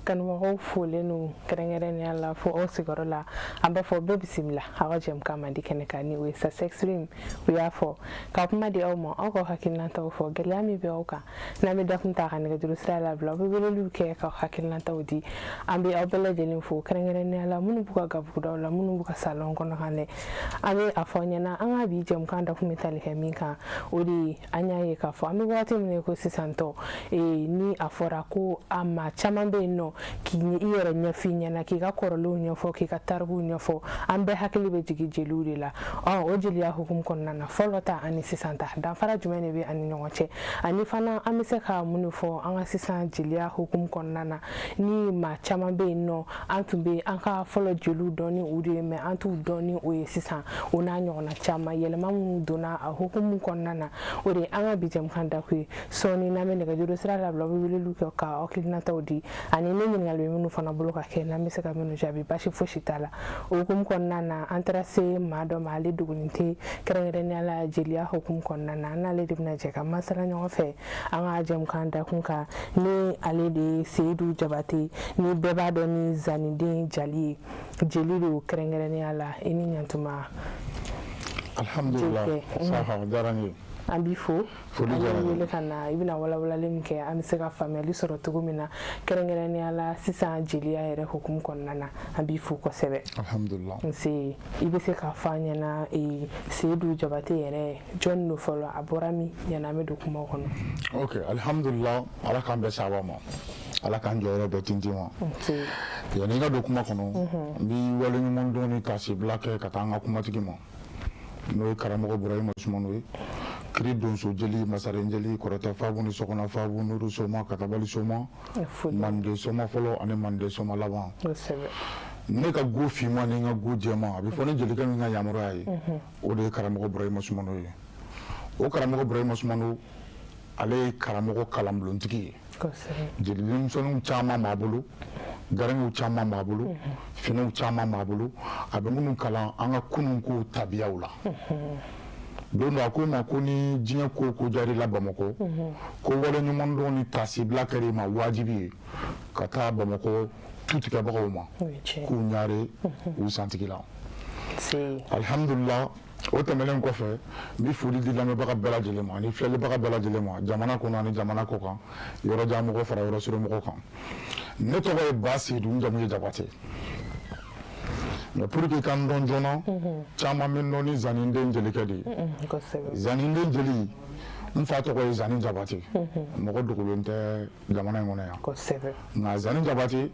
Kanubagaw folen don kɛrɛnkɛrɛnnenya la fo aw sigiyɔrɔ la. An b'a fɔ bɛɛ bisimila aw ka jɛmukan mandi kɛnɛ kan, ni o ye sa Extreme. U y'a fɔ ka kuma di aw ma, aw ka hakilinataw fɔ, gɛlɛya min bɛ aw kan. N'an bɛ dakun ta ka nɛgɛjuru sira labila, aw bɛ weleliw kɛ ka hakilinataw di. An bɛ aw bɛɛ lajɛlen fo, kɛrɛnkɛrɛnnenya la minnu b'u ka gabugudaw la, minnu b'u ka salon kɔnɔ kan dɛ. An bɛ a fɔ aw ɲɛna, an ka bi jɛmukan dakun bɛ tali kɛ min kan, o de ye an y'a ye k'a fɔ an bɛ waati min na ko sisan tɔ, ni a fɔra ko a maa caman bɛ yen nɔ k'i i yɛrɛ ɲɛfɔ i ɲɛna, k'i ka kɔrɔlenw ɲɛfɔ, k'i ka tarikuw ɲɛfɔ, an bɛɛ hakili bɛ jigin jeliw de la. Ɔ o jeliya hukumu kɔnɔna na, fɔlɔ ta ani sisan ta, danfara jumɛn de bɛ ani ɲɔgɔn cɛ? Ani fana, an bɛ se ka mun de fɔ an ka sisan jeliya hukumu kɔnɔna na, ni maa caman bɛ yen nɔ, an tun bɛ an ka fɔlɔ jeliw dɔn ni u de ye, mais an t'u dɔn ni o ye sisan? O n'a ɲɔgɔnna caman, yɛlɛma minnu donna a hukumu kɔnɔna na, o de ye an ka bi jɛmukan dakun ye. Sɔɔni n'an bɛ nɛgɛjuru sira labila, aw bɛ weleliw kɛ ka aw hakilinataw di, ani ni ɲininkali bɛ minnu fana bolo ka kɛ, n'an bɛ se ka minnu jaabi, basi fosi t'a la. O hukumu kɔnɔna na, an taara se maa dɔ ma, ale dogolen tɛ, kɛrɛnkɛrɛnnenya la jeliya hukumu kɔnɔna na. An n'ale de bɛna jɛ ka masala ɲɔgɔn fɛ an ka jɛmukan dakun kan, ni ale de ye Seyidu Jabate, ni bɛɛ b'a dɔn ni Zaniden Jali ye. Jeli don kɛrɛnkɛrɛnnenya la. I ni ɲantuma. Alhamdulillah, saha diyara n ye. An b'i fo. An y'i wele ka na, i bɛna walawalali min kɛ, an bɛ se ka faamuyali sɔrɔ cogo min na, kɛrɛnkɛrɛnnenya la sisan jeliya yɛrɛ hukumu kɔnɔna na. An b'i fo kosɛbɛ. Alhamdulillah. Nse, i bɛ se k'a fɔ an ɲɛna, Seyidu Jabate yɛrɛ jɔn don fɔlɔ, a bɔra min? Yanni an bɛ don kuma kɔnɔ. Ok, alhamdulillah, Ala k'an bɛn sababa ma, Ala k'an jɔyɔrɔ bɛn tintin ma. Yanni i ka don kuma kɔnɔ, n bɛ waleɲuman dɔn ni taasibila kɛ ka taa an ka kumatigi ma, n'o ye karamɔgɔ Burahima Sumano ye, kiri donso jeli, masaren jeli, kɔrɔtɛ fabu ni sɔgɔna fabu, nuru soma, katabali soma, mande soma fɔlɔ ani mande soma laban. Ne ka go finman ni n ka go jɛman, a bɛ fɔ ni jelikɛ min ka yamaruya ye, o de ye karamɔgɔ Burahima Sumano ye. O karamɔgɔ Burahima Sumano, ale ye karamɔgɔ kalanbulontigi ye. Jeli denmisɛnninw caman b'a bolo, garankew caman b'a bolo, finɛw caman b'a bolo, a bɛ minnu kalan an ka kununko tabiyaw la. Don dɔ a ko ma ko ni diɲɛ ko ko diyara i la Bamakɔ, ko waleɲumandɔn ni taasibila kɛra i ma wajibi ye ka taa Bamakɔ tu tigɛbagaw ma k'u ɲare u santigi la. Alhamdulillah, o tɛmɛnen kɔfɛ, n bɛ foli di lamɛnbaga bɛɛ lajɛlen ma ani filɛlibaga bɛɛ lajɛlen ma, jamana kɔnɔ ani jamana kɔ kan, yɔrɔ jan mɔgɔ fara yɔrɔ surun mɔgɔ kan. Ne tɔgɔ ye Ba Seyidu, n jamu ye Jabate. Mais pour que ka n dɔn joona, caman bɛ n dɔn ni Zaniden jelikɛ de ye. Zaniden jeli, n fa tɔgɔ ye Zani Jabate. Mɔgɔ dogolen tɛ jamana in kɔnɔ yan. Nka Zani Jabate,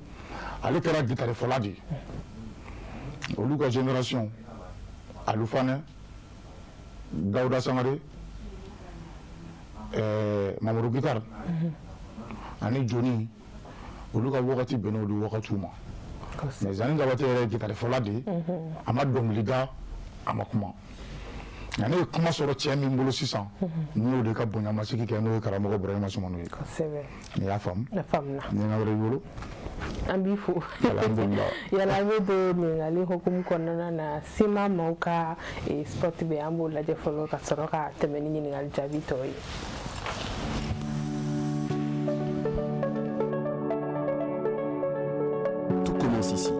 ale kɛra gitarifɔla de ye. Olu ka génération, Alu Fanɛ, Dawuda Sangare, Mamadu Guitare ani Joni, olu ka wagati bɛnna olu wagatiw ma. Mais Zani Jabate yɛrɛ ye gitarifɔla de ye, a ma dɔnkili da, a ma kuma. Nka ne ye kuma sɔrɔ cɛ min bolo sisan, n'o de ka bonyamasigi kɛ, n'o ye karamɔgɔ Burahima Sumano ye. I y'a faamu? Ɲininkali wɛrɛ b'i bolo? An b'i fo. Yala an bɛ don ɲininkali hukumu kɔnɔna na, sima maaw ka spot bɛ, an b'o lajɛ fɔlɔ ka sɔrɔ ka tɛmɛ ni ɲininkali jaabi tɔ ye. Tout commence ici,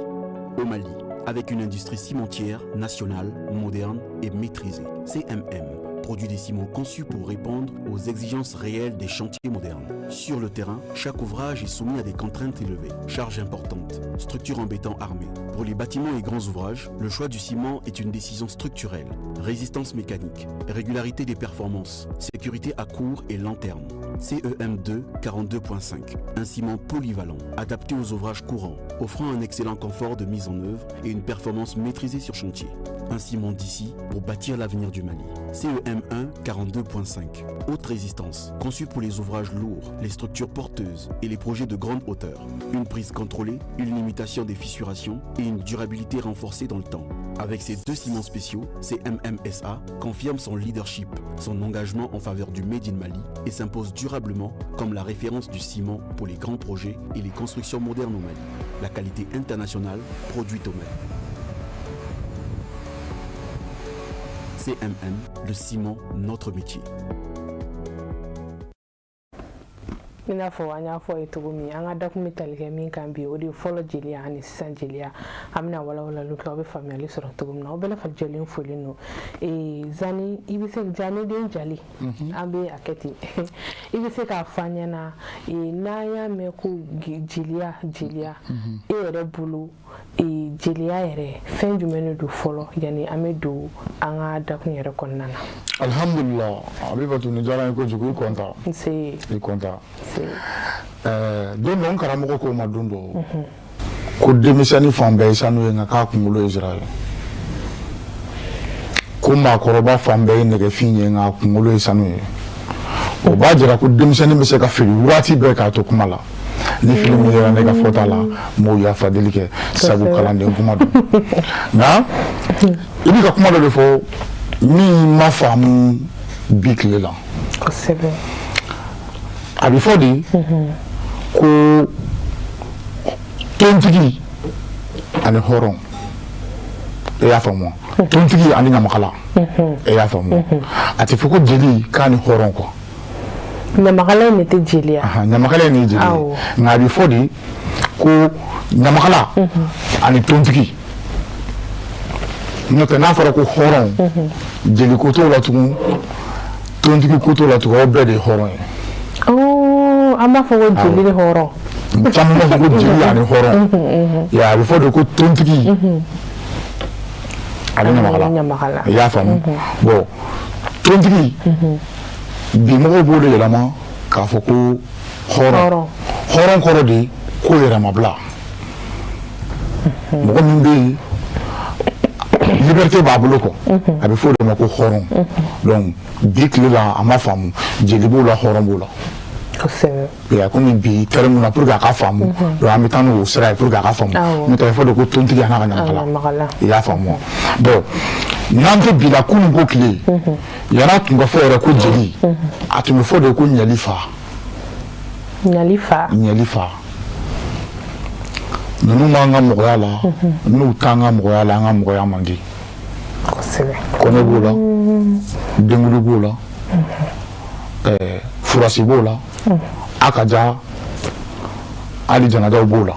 au Mali, avec une industrie cimentière nationale, moderne et maîtrisée. CMM produit des ciments conçus pour répondre aux exigences réelles des chantiers modernes. Sur le terrain, chaque ouvrage est soumis à des contraintes élevées, charges importantes, structures en béton armé. Pour les bâtiments et grands ouvrages, le choix du ciment est une décision structurelle. Résistance mécanique, régularité des performances, sécurité à court et long terme. CEM2 42.5, un ciment polyvalent, adapté aux ouvrages courants, offrant un excellent confort de mise en œuvre et une performance maîtrisée sur chantier. Un ciment d'ici pour bâtir l'avenir du Mali. CEM1 42.5, haute résistance, conçu pour les ouvrages lourds, les structures porteuses et les projets de grande hauteur. Une prise contrôlée, une limitation des fissurations et une durabilité renforcée dans le temps. Avec ces deux ciments spéciaux, CMMSA confirme son leadership, son engagement en faveur du Made in Mali et s'impose durablement comme la référence du ciment pour les grands projets et les constructions modernes au Mali. La qualité internationale produite au Mali. CMM, le ciment, notre métier. I n'a fɔ an y'a fɔ ye cogo min, an ka dakun bɛ tali kɛ min kan bi, o de ye fɔlɔ jeliya ani sisan jeliya. An bɛna walawalaliw kɛ, aw bɛ faamuyali sɔrɔ cogo min na. Aw bɛɛ lajɛlen folen don. Zani, i bɛ se, Zani den Jali, an bɛ a kɛ ten, i bɛ se k'a fɔ an ɲɛna, n'an y'a mɛn ko jeliya, jeliya, e yɛrɛ bolo, jeliya yɛrɛ fɛn jumɛn de don fɔlɔ, yanni an bɛ don an ka dakun yɛrɛ kɔnɔna na? Alhamdulillah, Abibatu, nin diyara n ye kojugu. I kɔntan. Nse. I kɔntan. Don dɔ, n karamɔgɔ ko ma don dɔ ko denmisɛnnin fan bɛɛ ye sanu ye, nka k'a kunkolo ye zira ye. Ko maakɔrɔba fan bɛɛ ye nɛgɛfin ye, nka a kunkolo ye sanu ye. O b'a jira ko denmisɛnnin bɛ se ka fili waati bɛɛ k'a to kuma la. Ni fili min yera ne ka fɔta la, n b'o yafa deli kɛ, sabu kalanden kuma don. Nka i bɛ ka kuma dɔ de fɔ min ma faamu bi tile la. A bɛ fɔ de ko tontigi ani hɔrɔn, e y'a faamu wa? Tontigi ani ɲamakala, e y'a faamu wa? A tɛ fɔ ko jeli k'a ni hɔrɔn quoi. Ɲamakala in de tɛ jeliya. Ɲamakala in de ye jeli ye, nka a bɛ fɔ de ko ɲamakala ani tontigi. N'o tɛ, n'a fɔra ko hɔrɔn, jeli ko t'o la tugun, tontigi ko t'o la tugun, aw bɛɛ de ye hɔrɔn ye. An b'a fɔ ko jeli ni hɔrɔn. Caman b'a fɔ ko jeli ani hɔrɔn. Ya, a bɛ fɔ de ko tontigi ani ɲamakala. I y'a faamu? Bon, tontigi, bi mɔgɔw b'o de yɛlɛma k'a fɔ ko hɔrɔn. Hɔrɔn kɔrɔ de ko yɛrɛmabila. Mɔgɔ min bɛ yen, liberté b'a bolo kɔ, a bɛ fɔ o de ma ko hɔrɔn. Donc bi tile la, a ma faamu, jeli b'o la, hɔrɔn b'o la. Ya, komi bi terme na, pour que a ka faamu, donc an bɛ taa n'o sira ye pour que a ka faamu. N'o tɛ, a bɛ fɔ de ko tontigi a n'a ka ɲamakala. I y'a faamu wa? Bon, n'an tɛ bi la, kunun ko tile, yann'a tun ka fɔ yɛrɛ ko jeli, a tun bɛ fɔ de ko ɲɛli fa. Ɲali fa. Ɲɛli fa. Ninnu b'an ka mɔgɔya la, n'u t'an ka mɔgɔya la, an ka mɔgɔya man di. Kɔɲɔ b'o la, denkundi b'o la, furasi b'o la, a ka ja hali janajaw b'o la.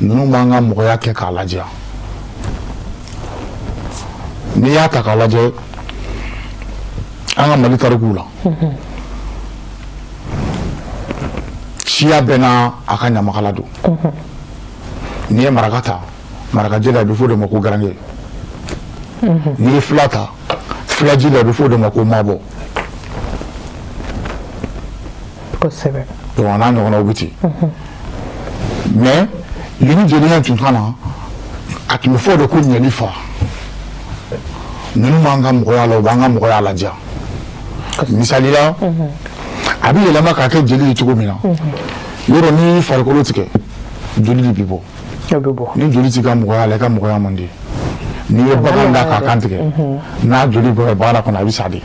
Ninnu b'an ka mɔgɔya kɛ k'a lajɛ. N'i y'a ta k'a lajɛ an ka Mali tarikuw la, siya bɛɛ n'a a ka ɲamakala don. N'i ye maraka ta, maraka jeli, a bɛ fɔ o de ma ko garange. N'i ye fila ta, fila jeli, a bɛ fɔ o de ma ko mabɔ. Kosɛbɛ. Donc a n'a ɲɔgɔnnaw bɛ ten. Mais yanni jeliya tun ka na, a tun bɛ fɔ o de ko ɲɛli fa. Ninnu b'an ka mɔgɔya la, u b'an ka mɔgɔya ladiya. Misali la, a bɛ yɛlɛma k'a kɛ jeli ye cogo min na, yɔrɔ n'i y'i farikolo tigɛ, joli de bɛ bɔ. Ni joli t'i ka mɔgɔya la, i ka mɔgɔya man di. N'i ye bagan da k'a kan tigɛ, n'a joli bɔra bagan kɔnɔ, a bɛ sa de.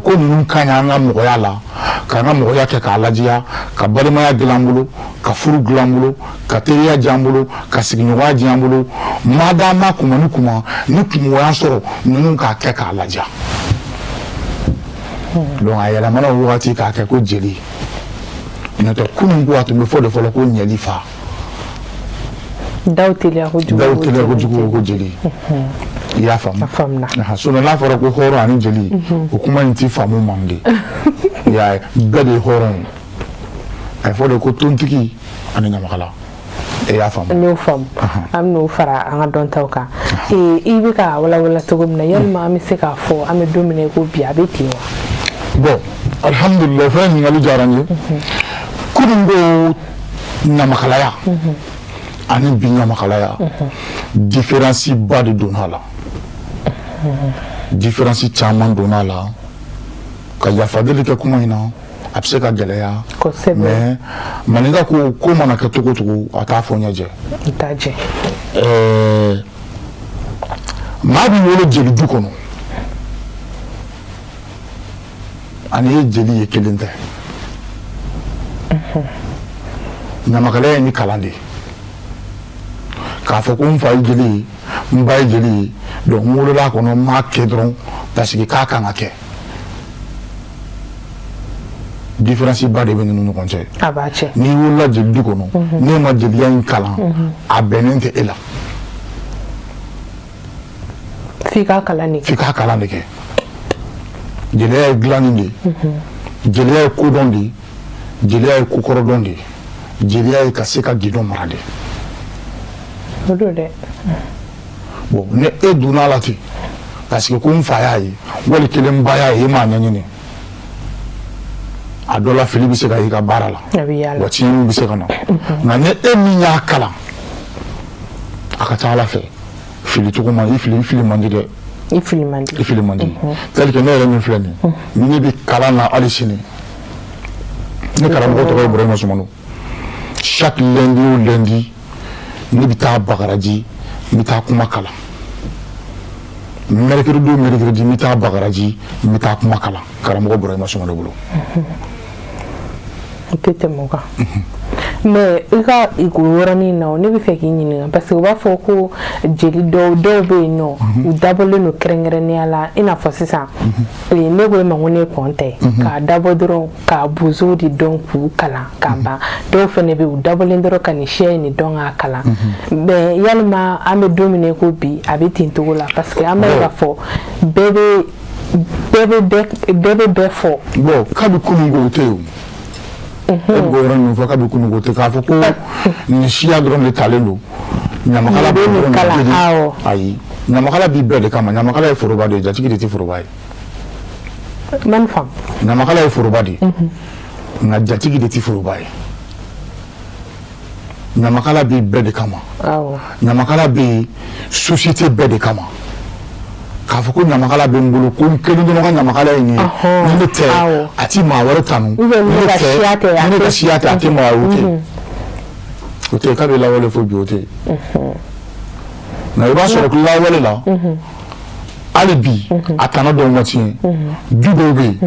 Ko ninnu ka ɲi an ka mɔgɔya la, k'an ka mɔgɔya kɛ k'a ladiya, ka balimaya dilan an bolo, ka furu dilan an bolo, ka teriya diya an bolo, ka sigiɲɔgɔnya diya an bolo. Madama kuma ni kuma ni kungoya sɔrɔ, ninnu k'a kɛ k'a ladiya. Donc a yɛlɛmana o wagati k'a kɛ ko jeli. N'o tɛ, kunun ko a tun bɛ fɔ de fɔlɔ ko ɲɛli fa. Daw teliya kojugu. Daw teliya kojugu ko jeli. I y'a faamu? A faamuna. Sinon n'a fɔra ko hɔrɔn ani jeli, o kuma in ti faamu man di. I y'a ye, bɛɛ de ye hɔrɔn ye. A bɛ fɔ de ko tontigi ani ɲamakala. E y'a faamu? N y'o faamu. An bɛn'o fara an ka dɔntaw kan. I bɛ ka walawala cogo min na, yalima an bɛ se k'a fɔ an bɛ don min na i ko bi, a bɛ ten wa? Bon, alhamdulilah, o fana ɲininkali diyara n ye. Kunun ko ɲamakalaya ani bi ɲamakalaya, différence ba de donna a la, différence caman donna a la. Ka yafa deli kɛ kuma in na, a bɛ se ka gɛlɛya, mais maninka ko ko mana kɛ cogo o cogo, a t'a fɔ ɲɛ jɛ. T'a jɛ. Maa bɛ wolo jeli du kɔnɔ, ani ye jeli ye kelen tɛ. Ɲamakalaya ye ni kalan de ye. K'a fɔ ko n fa ye jeli ye, n ba ye jeli ye, donc n wolola a kɔnɔ, n m'a kɛ dɔrɔn parce que k'a kan ka kɛ. Différence ba de bɛ ninnu ɲɔgɔn cɛ. A b'a cɛ. N'i wolola jeli du kɔnɔ, n'e ma jeliya in kalan, a bɛnnen tɛ e la. F'i k'a kalan de kɛ. F'i k'a kalan de kɛ. Jeliya ye dilanni de ye, jeliya ye kodɔn de ye, jeliya ye kokɔrɔdɔn de ye, jeliya ye ka se ka gindo mara de. O don dɛ. Bon, ni e donna a la ten parce que ko n fa y'a ye, wali kelen n ba y'a ye, e m'a ɲɛɲini, a dɔ la fili bɛ se ka y'i ka baara la. A bɛ y'a la. Wa tiɲɛniw bɛ se ka na. Nka ni e min y'a kalan, a ka ca Ala fɛ, fili cogo man i fili, i fili man di dɛ. I fili man di. I fili man di. Tel que ne yɛrɛ min filɛ nin ye, ne bɛ kalan na hali sini. Ne karamɔgɔ tɔgɔ ye Burahima Sumano. Chaque lundi o lundi, ne bɛ taa Bagaraji, n bɛ taa kuma kalan. Mercredi o mercredi, n bɛ taa Bagaraji, n bɛ taa kuma kalan karamɔgɔ Burahima Sumano bolo. I tɛ tɛmɛ o kan. Mais i ka o yɔrɔnin na, ne bɛ fɛ k'i ɲininka, parce que u b'a fɔ ko jeli dɔw dɔw bɛ yen nɔ, u dabɔlen don kɛrɛnkɛrɛnnenya la. I n'a fɔ sisan, ne ko e ma ko ne ye kɔntɛ ye, k'a dabɔ dɔrɔn ka bozow de dɔn k'u kalan k'a ban. Dɔw fana bɛ yen, u dabɔlen dɔrɔn ka nin siya in de dɔn k'a kalan. Mais yalima an bɛ don min na i ko bi, a bɛ ten cogo la? Parce que an b'a ye k'a fɔ bɛɛ bɛ bɛɛ fɔ. Bon, kabi kunun ko o tɛ yen o. E bɛ k'o yɔrɔ min fɔ, kabi kunun ko tɛ k'a fɔ ko nin siya dɔrɔn de talen don ɲamakala Nin bɛ nin dɔrɔn de kalan, jeli. Awɔ. Ayi, ɲamakala bi bɛɛ de kama. Ɲamakala ye foroba de ye, jatigi de tɛ foroba ye. Ma nin faamu. Ɲamakala ye foroba de ye, nka jatigi de tɛ foroba ye. Ɲamakala bi bɛɛ de kama. Ɲamakala bɛ yen société bɛɛ de kama. K'a fɔ ko ɲamakala bɛ n bolo, ko n kelen dɔrɔn ka ɲamakala ye nin ye, ni ne tɛ, a ti maa wɛrɛ tanu. Ou bien ni ne ne ka siya tɛ, a ni ne ka tɛ- siya tɛ, a tɛ maa wɛrɛ. O tɛ yen, o tɛ yen kabi lawale fo bi, o tɛ yen. Nka i b'a sɔrɔ ko lawale la, hali bi a tana dɔw ma tiɲɛ. Du dɔw bɛ yen,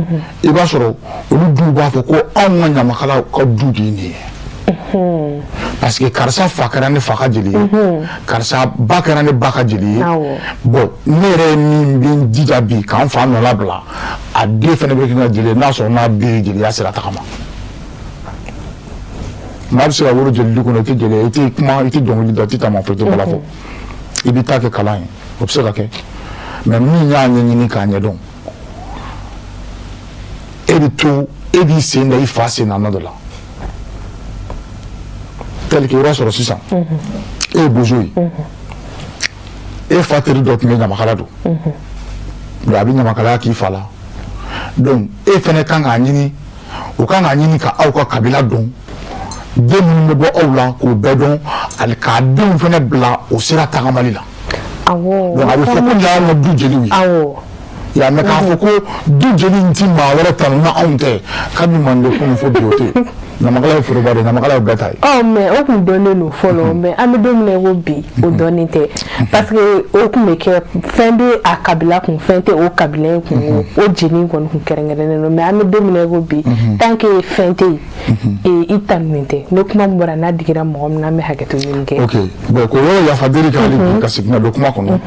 i b'a sɔrɔ olu duw b'a fɔ ko anw ka ɲamakala ka du de ye nin ye, parce que karisa fa kɛra ne fa ka jeli ye, karisa ba kɛra ne ba ka jeli ye. Bon, ne yɛrɛ ye min bɛ n jija bi k'an fa nɔ labila, a den fana bɛ kɛ n ka jeli ye, n'a sɔrɔ n'a den ye jeliya sira tagama. Maa bɛ se ka wolo jeli du kɔnɔ, i tɛ jeli ye, i tɛ kuma, i tɛ dɔnkili da, i tɛ taama fɔ, i tɛ bala fɔ, i b'i ta kɛ kalan ye, o bɛ se ka kɛ. Mais min y'a ɲɛɲini k'a ɲɛdɔn, e bɛ to, e b'i sen da i fa sen na nɔ dɔ la. Tel que i b'a sɔrɔ sisan e ye bozo ye, e fa teri dɔ tun bɛ ɲamakala don, donc a bɛ ɲamakalaya k'i fa la. Donc e fana kan k'a ɲini, o kan k'a ɲini ka aw ka kabila dɔn, den minnu bɛ bɔ aw la k'o bɛɛ dɔn, ani k'a denw fana bila o sira tagamali la. Donc a bɛ fɔ ko nin y'anw ka du jeliw ye. Ya mɛ k'a fɔ ko du jeli in ti maa wɛrɛ tanu na anw tɛ, kabi mande kunun fo bi, o tɛ yen. Ɲamakala ye foroba de ye, ɲamakala ye bɛɛ ta ye. Ɔ, mais o kun dɔnnen don fɔlɔ, mais an bɛ don min na i ko bi, o dɔnnen tɛ, parce que o kun bɛ kɛ fɛn bɛ a kabila kun, fɛn tɛ o kabila in kun, o jeli in kɔni kun kɛrɛnkɛrɛnnen don. Mais an bɛ don min na i ko bi, tant que fɛn tɛ yen, i tanunen tɛ. Ne kuma min bɔra n'a digira mɔgɔ min na, an bɛ hakɛto ɲini kɛ. Ok, bon, k'o yɔrɔ yafa deli kɛ hali bi, ka segin ka don kuma kɔnɔ.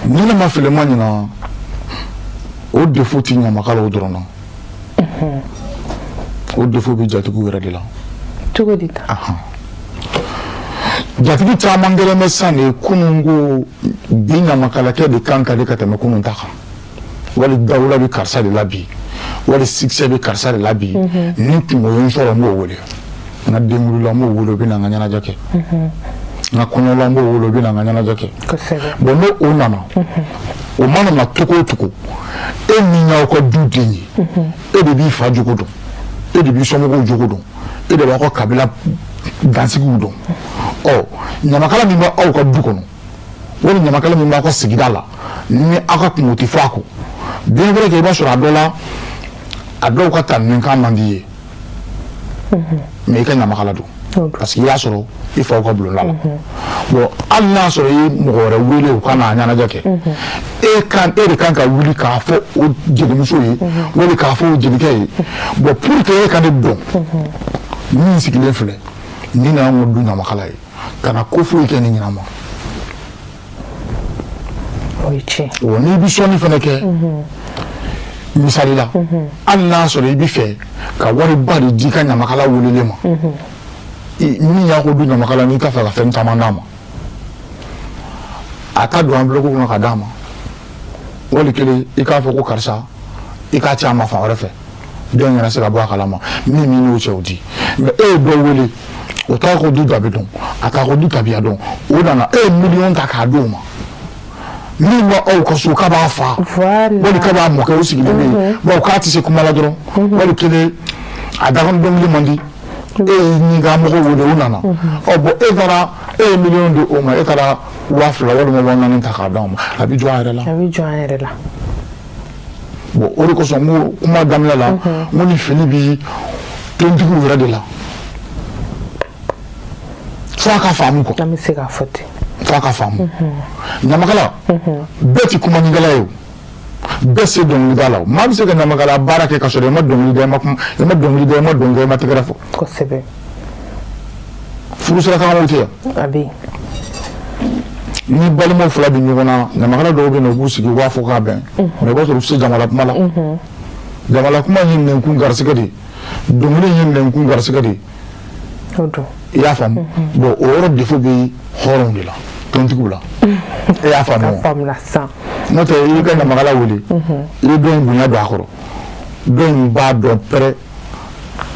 Ni ne ma fili, ma ɲina, o défaut ti ɲamakalaw dɔrɔn na, o défaut bɛ jatigiw yɛrɛ de la. Cogo di ta? Jatigi caman kɛlen bɛ sisan de, kunun ko bi ɲamakalakɛ de kan ka di ka tɛmɛ kunun ta kan, wali dawula bɛ karisa de la bi, wali succès bɛ karisa de la bi. Ni kungo ye n sɔrɔ, n b'o wele. N ka denwuli la, n b'o wele, o bɛ na n ka ɲɛnajɛ kɛ. N ka kɔɲɔ la, n b'o wele, o bɛ na n ka ɲɛnajɛ kɛ. Bon, n'o o nana, o mana na cogo o cogo, e min y'aw ka du den ye, e de b'i fa jogo dɔn, e de b'i somɔgɔw jogo dɔn, e de b'aw ka kabila dansigiw dɔn. Ɔ, ɲamakala min bɛ aw ka du kɔnɔ, wali ɲamakala min b'aw ka sigida la, ni aw ka kungo tɛ fɔ a kɔ, bien vrai que i b'a sɔrɔ a dɔ la, a dɔw ka ta kan man di ye, mais i ka ɲamakala don, parce que i y'a sɔrɔ i faw ka bulonda la. Bon, hali n'a sɔrɔ i ye mɔgɔ wɛrɛ wele u ka n'a ɲɛnajɛ kɛ, e kan, e de kan ka wuli k'a fɔ o jelimuso ye, wali k'a fɔ o jelikɛ ye: bon, pour que e ka ne dɔn, min sigilen filɛ nin y'anw ka du ɲamakala ye, ka na ko foyi kɛ ni ɲɛnama. O ye tiɲɛ. Wa n'i bɛ sɔnni fana kɛ, Misali la, hali n'a sɔrɔ i bɛ fɛ ka wariba de di i ka ɲamakala welelen ma, min y'a ko du ɲamakala, n'i t'a fɛ ka fɛn caman d'a ma, a ta don enveloppe kɔnɔ ka d'a ma. Wali kelen, i k'a fɔ ko karisa, i k'a ci a ma fan wɛrɛ fɛ, dɔ in kana se ka bɔ a kalama. Min min n'o cɛ, o di. Mais e ye dɔ wele, o t'a ko du dabi dɔn, a t'a ko du tabiya dɔn, o nana, e ye miliyɔn ta k'a d'o ma. Min b'aw ka so k'a b'a fa wali k'a b'a mɔkɛ, o sigilen bɛ yen, bon, k'a tɛ se kuma la dɔrɔn, wali kelen a dakɔnɔ dɔnkili man di, e ye nin ka mɔgɔw wele, o nana. Ɔ bon, e taara, e ye miliyɔn di o ma, e taara 2000 walima 4000 ta k'a d'a ma, a bɛ jɔ a yɛrɛ la. A bɛ jɔ an yɛrɛ la. Bon, o de kosɔn n ko kuma daminɛ la, n ko ni fili bi tontigiw yɛrɛ de la, f'a ka faamu quoi. An bɛ se k'a fɔ ten. F'a ka faamu. Ɲamakala bɛɛ ti kumanikɛla ye, o bɛɛ se dɔnkilida la. O maa bɛ se ka ɲamakala baara kɛ ka sɔrɔ i ma dɔnkili da, i ma kuma, i ma dɔnkili da, i ma dɔn kɛ, i ma tɛgɛrɛ fɔ. Furusira kan tɛ yan. A bɛ yen. Ni balimaw fila bɛ ɲɔgɔn na, ɲamakala dɔw bɛ yen nɔ, u b'u sigi, u b'a fɔ k'a bɛn, mais i b'a sɔrɔ u se jamana kuma la. Jamana kuma ye nɛnkun garisigɛ de ye, dɔnkili ye nɛnkun garisigɛ de ye. O don. I y'a faamu? Bon, o yɔrɔ défaut bɛ hɔrɔnw de la, tontigiw la. E y'a faamu? A faamuna sisan. N'o tɛ, i ka ɲamakala wele, i bɛ dɔ in bonya don a kɔrɔ, dɔ in b'a dɔn pɛrɛ,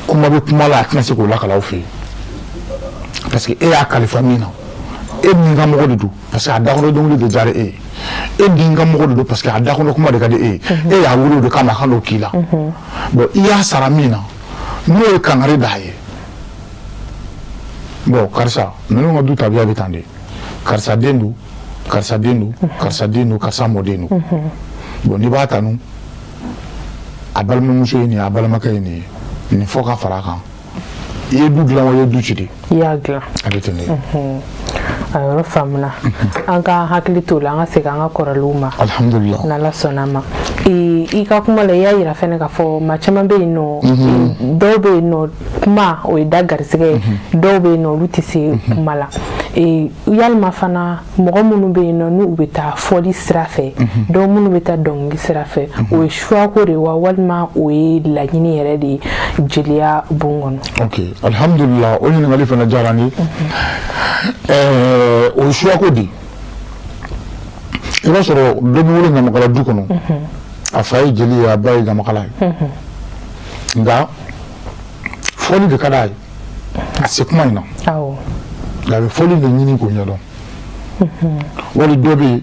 kuma bɛ kuma la, a tɛna se k'o lakala aw fɛ yen, parce que e y'a kalifa min na, e min ka mɔgɔ de don, parce que a dakɔnɔ dɔnkili de diyara e ye, e min ka mɔgɔ de don, parce que a dakɔnɔ kuma de ka di e ye, e y'a wele o de kama a ka n'o k'i la. Bon, i y'a sara min na, n'o ye kangari d'a ye: bon, karisa, ninnu ka du tabiya bɛ tan de, karisa den don, karisa den don, karisa den don, karisa mɔden don. Bon, n'i b'a tanu, a balimamuso ye nin ye, a balimakɛ ye nin ye, nin fɔ ka fara a kan. I ye du dilan wa, i ye du ci de? I y'a dilan. A bɛ ten de. A yɔrɔ faamuna. An ka hakili t'o la, an ka segin an ka kɔrɔlenw ma. Alhamdulillah. N'Ala sɔnna a ma. I ka kuma la, i y'a yira fɛnɛ k'a fɔ maa caman bɛ yen nɔ, dɔw bɛ yen nɔ, kuma o ye da garisigɛ ye, dɔw bɛ yen nɔ, olu tɛ se kuma la. Yalima fana, mɔgɔ minnu bɛ yen nɔ, n'u bɛ taa fɔli sira fɛ, dɔw minnu bɛ taa dɔnkili sira fɛ, o ye choix ko de ye wa, walima o ye laɲini yɛrɛ de ye jeliya bon kɔnɔ? Ok, alhamdulillah, o ɲininkali fana diyara n ye. O ye choix ko de ye. I b'a sɔrɔ dɔ bɛ wolo ɲamakala du kɔnɔ, a fa ye jeli ye, a ba ye ɲamakala ye, nka fɔli de ka d'a ye, a se kuma in na, nka a bɛ fɔli de ɲini k'o ɲɛdɔn. Wali dɔ bɛ yen,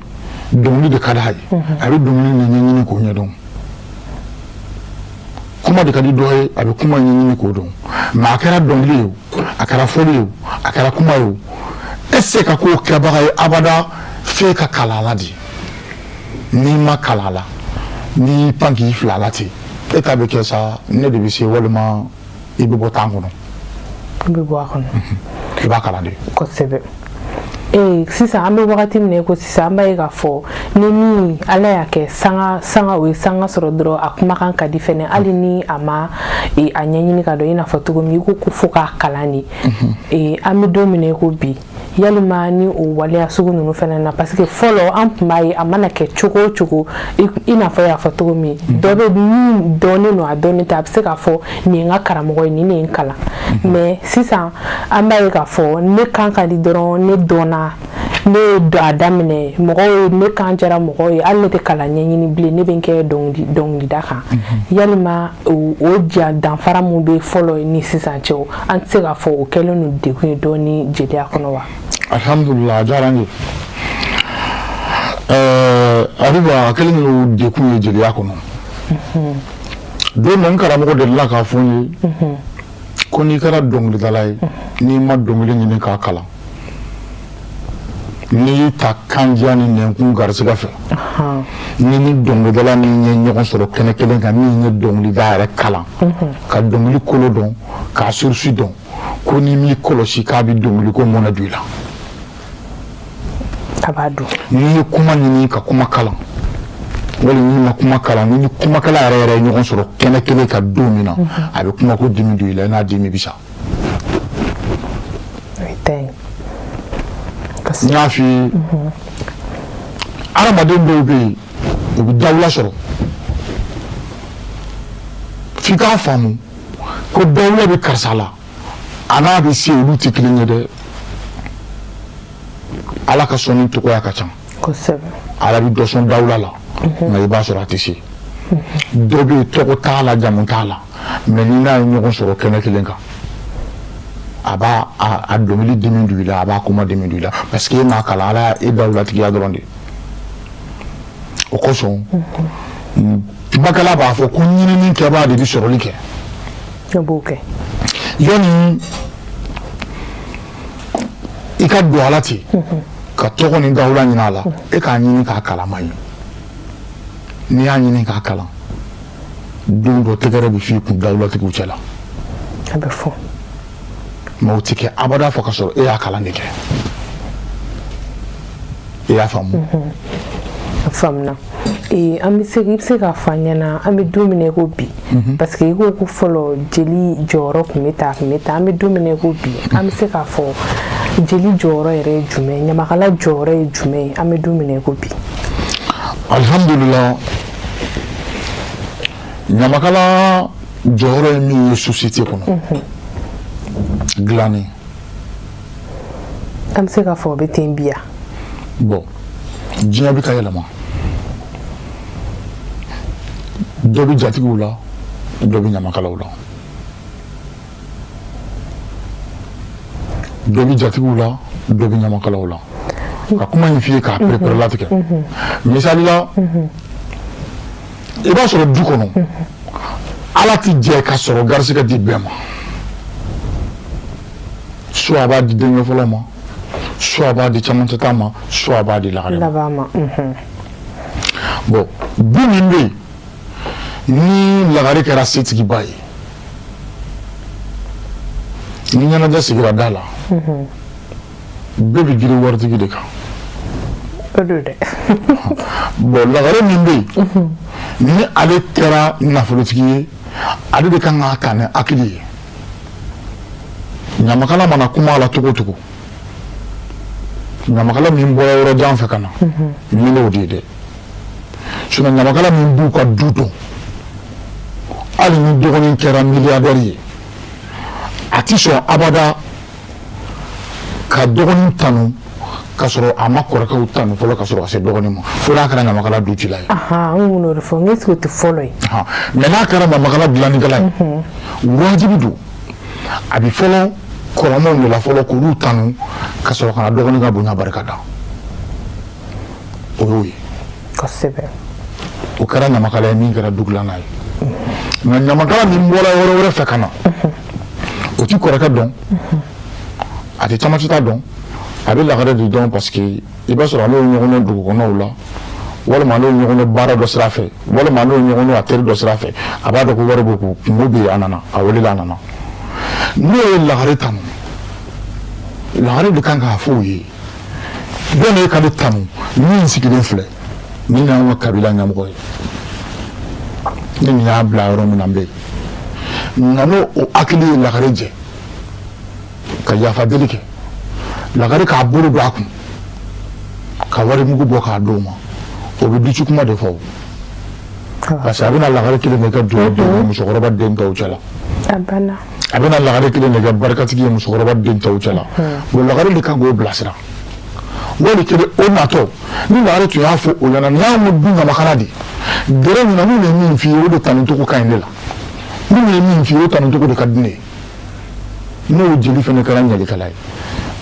dɔnkili de ka d'a ye, a bɛ dɔnkili de ɲɛɲini k'o ɲɛdɔn. Kuma de ka di dɔ ye, a bɛ kuma ɲɛɲini k'o dɔn. Mais a kɛra dɔnkili ye o, a kɛra fɔli ye o, a kɛra kuma ye o, e tɛ se ka k'o kɛbaga ye abada f'e ka kalan a la de. N'i ma kalan a la, n'i y'i pan k'i fili a la ten, e ta bɛ kɛ sa, ne de bɛ se, walima i bɛ bɔ tan kɔnɔ. I bɛ bɔ a kɔnɔ. I b'a kalan de. Kosɛbɛ. Sisan an bɛ wagati min na i ko sisan, an b'a ye k'a fɔ ni min Ala y'a kɛ sanga sanga, o ye sanga sɔrɔ dɔrɔn, a kumakan ka di fɛnɛ, hali ni a ma a ɲɛɲini ka dɔn, i n'a fɔ cogo min i ko ko fo k'a kalan de. An bɛ don min na i ko bi, yalima ni o waleya sugu ninnu fɛnɛ na, parce que fɔlɔ an tun b'a ye, a mana kɛ cogo o cogo, i n'a fɔ i y'a fɔ cogo min, dɔ bɛ min dɔnnen don, a dɔnnen tɛ, a bɛ se k'a fɔ nin ye n ka karamɔgɔ ye, nin de ye n kalan. Mais sisan an b'a ye k'a fɔ ne kan ka di dɔrɔn, ne dɔnna, ne ye a daminɛ, mɔgɔw ne kan jara mɔgɔw ye, hali ne tɛ kalan ɲɛɲini bilen, ne bɛ n kɛ dɔnkilida kan. Yalima o ja danfara mun bɛ fɔlɔ ni sisan cɛ, an tɛ se k'a fɔ o kɛlen don degun ye dɔɔni jeliya kɔnɔ wa? Alhamdulillah, a diyara n ye. Abiba, a kɛlen don degun ye jeliya kɔnɔ. Don dɔ, n karamɔgɔ delila k'a fɔ n ye ko n'i kɛra dɔnkilidala ye, n'i ma dɔnkili ɲini k'a kalan, n'i y'i ta kandiya ni nɛnkun garisigɛ fɛ, ni dɔnkilidala min ye ɲɔgɔn sɔrɔ kɛnɛ kelen kan, min ye dɔnkilida yɛrɛ kalan, ka dɔnkili kolo dɔn, k'a source dɔn, ko n'i m'i kɔlɔsi, k'a bɛ dɔnkili ko mɔnɛ don i la. A b'a dɔn. N'i ye kuma ɲini ka kuma kalan, wali n'i ma kuma kalan, ni kumakɛla yɛrɛ yɛrɛ ye ɲɔgɔn sɔrɔ kɛnɛ kelen kan don min na, a bɛ kuma ko dimi don i la, i n'a dimi bɛ sa. N y'a f'i ye, hadamaden dɔw bɛ yen, u bɛ dawula sɔrɔ. F'i k'a faamu ko dawula bɛ karisa la, a n'a bɛ se, olu tɛ kelen ye dɛ. Ala ka sɔnni cogoya ka ca. Ala bɛ dɔ sɔn dawula la, nka i b'a sɔrɔ a tɛ se. Dɔ bɛ yen, tɔgɔ t'a la, jamu t'a la, mais ni n'a ye ɲɔgɔn sɔrɔ kɛnɛ kelen kan, a b'a a dɔnkili dimi don i la, a b'a kuma dimi don i la, parce que e m'a kalan. Ala e dawulatigiya dɔrɔn de. O kosɔn kumakɛla b'a fɔ ko ɲinini kɛbaa de bɛ sɔrɔli kɛ. B'o kɛ. Yanni i ka don a la ten ka tɔgɔ ni dawula ɲini a la, e k'a ɲini k'a kalan man ɲi. N'i y'a ɲini k'a kalan, don dɔ tɛgɛrɛ bɛ f'i kun dawulatigiw cɛ la. A bɛ fɔ. Mais o tɛ kɛ abada fɔ ka sɔrɔ e y'a kalan de kɛ. I y'a faamu? A faamuna. An bɛ se, i bɛ se k'a fɔ an ɲɛna, an bɛ don min na i ko bi, parce que i ko ko fɔlɔ jeli jɔyɔrɔ tun bɛ tan, tun bɛ tan. An bɛ don min na i ko bi, an bɛ se k'a fɔ jeli jɔyɔrɔ yɛrɛ ye jumɛn ye, ɲamakala jɔyɔrɔ ye jumɛn ye, an bɛ don min na i ko bi? Alhamdulillah, ɲamakala jɔyɔrɔ ye min ye société kɔnɔ, dilanni. An bɛ se k'a fɔ o bɛ ten bi yan? Bon, diɲɛ bɛ ka yɛlɛma. Dɔ bɛ jatigiw la, dɔ bɛ ɲamakalaw la. Dɔ bɛ jatigiw la, dɔ bɛ ɲamakalaw la. Ka kuma in f'i ye k'a perepere latigɛ. Misali la, i b'a sɔrɔ du kɔnɔ, Ala ti jɛ ka sɔrɔ garisigɛ di bɛɛ ma. Soit a b'a di denkɛ fɔlɔ ma, soit a b'a di camancɛ ta ma, soit a b'a di lagare ma. Bon, du min bɛ yen ni lagare kɛra setigiba ye, ni ɲɛnajɛ sigira da la, bɛɛ bɛ girin waritigi de kan. O don dɛ. Bon, lagare min bɛ yen ni ale kɛra nafolotigi ye, ale de kan k'a ta ni hakili ye. Ɲamakala mana kuma a la cogo o cogo, ɲamakala min bɔra yɔrɔ jan fɛ ka na, min o de ye dɛ. Sinon ɲamakala min b'u ka du dɔn, hali ni dɔgɔnin kɛra milliardaire ye, a ti sɔn abada ka dɔgɔnin tanu ka sɔrɔ a ma kɔrɔkɛw tanu fɔlɔ ka sɔrɔ ka se dɔgɔnin ma, fo n'a kɛra ɲamakala ducila ye. N kun n'o de fɔ, n ko est-ce que o tɛ fɔlɔ ye? Mais n'a kɛra ɲamakala dilannikɛla ye, wajibi don, a bɛ fɔlɔ kɔrɔmaw de la fɔlɔ k'olu tanu ka sɔrɔ ka na dɔgɔnin ka bonya barika da. O y'o ye. Kosɛbɛ. O kɛra ɲamakala ye min kɛra du dilanna ye. Nka ɲamakala min bɔra yɔrɔ wɛrɛ fɛ ka na, o ti kɔrɔkɛ dɔn, a tɛ camancɛ ta dɔn, a bɛ lagare de dɔn, parce que i b'a sɔrɔ ale ye ɲɔgɔn dɔn dugu kɔnɔw la, walima ale ye ɲɔgɔn dɔn baara dɔ sira fɛ, walima ale ye ɲɔgɔn dɔn a teri dɔ sira fɛ. A b'a dɔn ko wari b'o kun, kungo bɛ yen, a nana, a welela, a nana. N'o ye lagare tanu, lagare de kan k'a fɔ o ye: jɔn e ka ne tanu? Min sigilen filɛ nin y'anw ka kabila ɲɛmɔgɔ ye, ne nin y'a bila yɔrɔ min na, n bɛ yen. Nka n'o o hakili ye lagare jɛ ka yafa deli kɛ, lagare k'a bolo don a kun ka wari mugu bɔ k'a d'o ma, o bɛ duci kuma de fɔ o, parce que a bɛna lagare kelen de kɛ dugu musokɔrɔba den tɔw cɛ la. A bɛna lagare kelen de kɛ barikatigi ye musokɔrɔba den tɔw cɛ la. Bon, lagare de kan k'o bilasira. Wali kelen o natɔ, ni lagare tun y'a fɔ o ɲɛna: nin y'anw ka du ɲamakala de gɛrɛ ɲɛna, n'u ye min f'i ye, o de tanucogo ka ɲi ne la, n'u ye min f'i ye, o tanucogo de ka di ne ye. N'o jeli fana kɛra ɲɛlikɛla ye,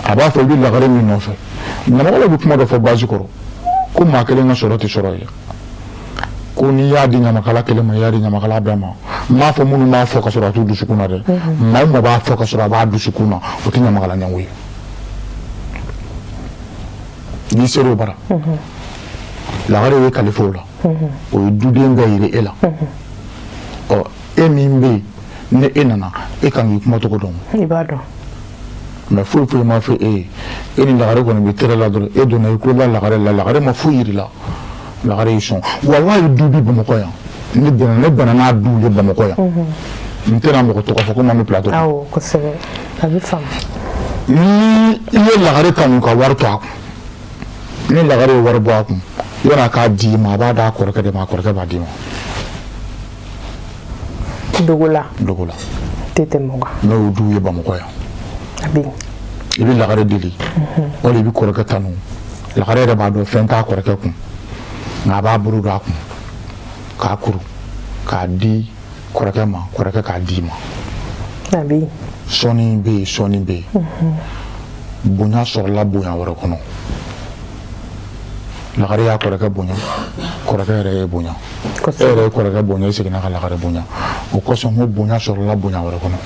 a b'a fɔ i bɛ lagare min nɔfɛ. Ɲamakalaw bɛ kuma dɔ fɔ basi kɔrɔ ko maa kelen ka sɔrɔ tɛ sɔrɔ ye, ko n'i y'a di ɲamakala kelen ma, i y'a di ɲamakala bɛɛ ma. N m'a fɔ minnu b'a fɔ ka sɔrɔ a t'u dusukun na dɛ. Maa o maa b'a fɔ ka sɔrɔ a b'a dusukun na, o tɛ ɲamakala ɲɛngo ye. N'i sera o bara, lagare ye kalifa o la, o ye duden bɛɛ yiri e la. Ɔ, e min bɛ yen ni e nana, e kan k'i kuma cogo dɔn. I b'a dɔn. Mais foyi foyi ma fɔ e ye, e ni lagare kɔni bɛ tere la dɔrɔn, e donna, i tulo bɛ lagare la, lagare ma foyi yir'i la, lagare y'i sɔn. Walayi, du bi Bamakɔ yan, ne donna, ne bɛnna n'a du ye Bamakɔ yan. N tɛna mɔgɔ tɔgɔ fɔ komi an bɛ plateau kan. Awɔ, kosɛbɛ, a bɛ faamu. Ni i ye lagare tanu ka wari to a kun, ni lagare ye wari bɔ a kun, yan'a k'a di i ma, a b'a d'a kɔrɔkɛ de ma, a kɔrɔkɛ b'a d'i ma. Dogo la. Dogo la. Tɛ tɛmɛ o kan. N'o y'o duw ye Bamakɔ yan. A bɛ yen. I bɛ lagare deli, wali i bɛ kɔrɔkɛ tanu. Lagare yɛrɛ b'a dɔn fɛn t'a kɔrɔkɛ kun, nka a b'a bolo don a kun k'a kuru k'a di kɔrɔkɛ ma, kɔrɔkɛ k'a d'i ma. A bɛ yen. Sɔnni bɛ yen, sɔnni bɛ yen. Bonya sɔrɔla bonya wɛrɛ kɔnɔ. Lagare y'a kɔrɔkɛ bonya, kɔrɔkɛ yɛrɛ ye bonya, e yɛrɛ ye kɔrɔkɛ bonya, i seginna ka lagare bonya. O kosɔn ko bonya sɔrɔla bonya wɛrɛ kɔnɔ.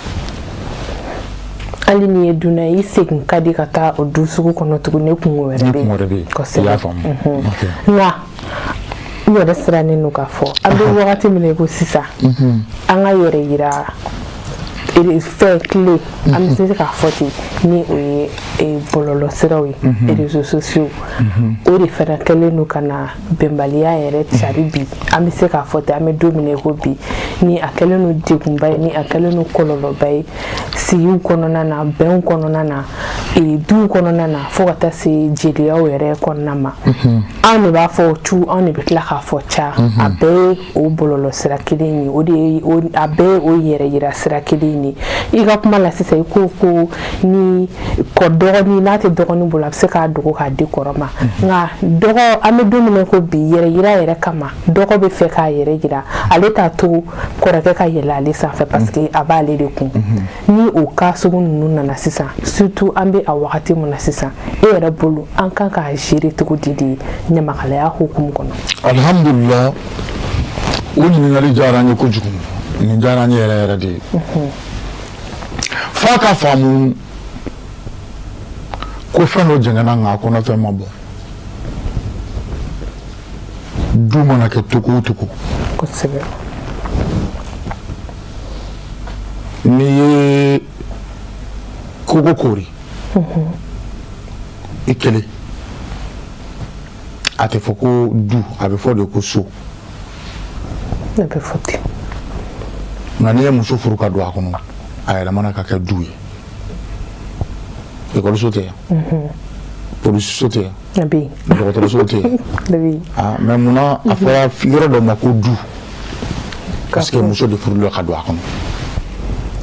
Hali n'i ye dunan ye, i segin ka di ka taa o du sugu kɔnɔ tuguni, ne kungo wɛrɛ bɛ yen. I y'a faamu. Nka n yɛrɛ sirannen don k'a fɔ an bɛ wagati min na i ko sisan, an ka yɛrɛ yira fɛn tile, an bɛ se k'a fɔ ten, ni o ye bɔlɔlɔ siraw ye, réseaux sociaux, o de fana kɛlen don ka na bɛnbaliya yɛrɛ cari bi. An bɛ se k'a fɔ ten, an bɛ don min na i ko bi, ni a kɛlen don degunba ye, ni a kɛlen don kɔlɔlɔba ye sigiw kɔnɔna na, bɛnw kɔnɔna na, duw kɔnɔna na, fo ka taa se jeliyaw yɛrɛ kɔnɔna ma. Anw de b'a fɔ cu, anw de bɛ tila k'a fɔ ca. A bɛɛ ye o bɔlɔlɔ sira kelen ye, o de ye a bɛɛ ye o yɛrɛ yira sira kelen ye. I ka kuma la sisan, i ko ko ni kɔ dɔgɔnin n'a tɛ dɔgɔnin bolo, a bɛ se k'a dogo k'a di kɔrɔ ma. Nka dɔgɔ, an bɛ don min na ko bi, yɛrɛ yira yɛrɛ kama, dɔgɔ bɛ fɛ k'a yɛrɛ yira, ale t'a to kɔrɔkɛ ka yɛlɛ ale sanfɛ, parce que a b'ale de kun. Ni o cas sugu ninnu nana sisan, surtout an bɛ a wagati min na sisan, e yɛrɛ bolo, an kan k'a gérer cogo di de ɲamakalaya hukumu kɔnɔ? Alhamdulillah, o ɲininkali diyara n ye kojugu. Nin diyara n ye yɛrɛ yɛrɛ de ye. F'a ka faamu ko fɛn dɔ jɛngɛnna, nka a kɔnɔfɛn ma bɔ. Du mana kɛ cogo o cogo, n'i ye kogo koori i kelen, a tɛ fɔ ko du, a bɛ fɔ de ko so. A bɛ fɔ ten. Nka n'i ye muso furu ka don a kɔnɔ, a yɛlɛmana ka kɛ du ye. Ekɔliso tɛ yan, polisiso tɛ yan, dɔgɔtɔrɔso tɛ yan, mais munna a fɔra yɔrɔ dɔ ma ko du? Parce que muso de furula ka don a kɔnɔ.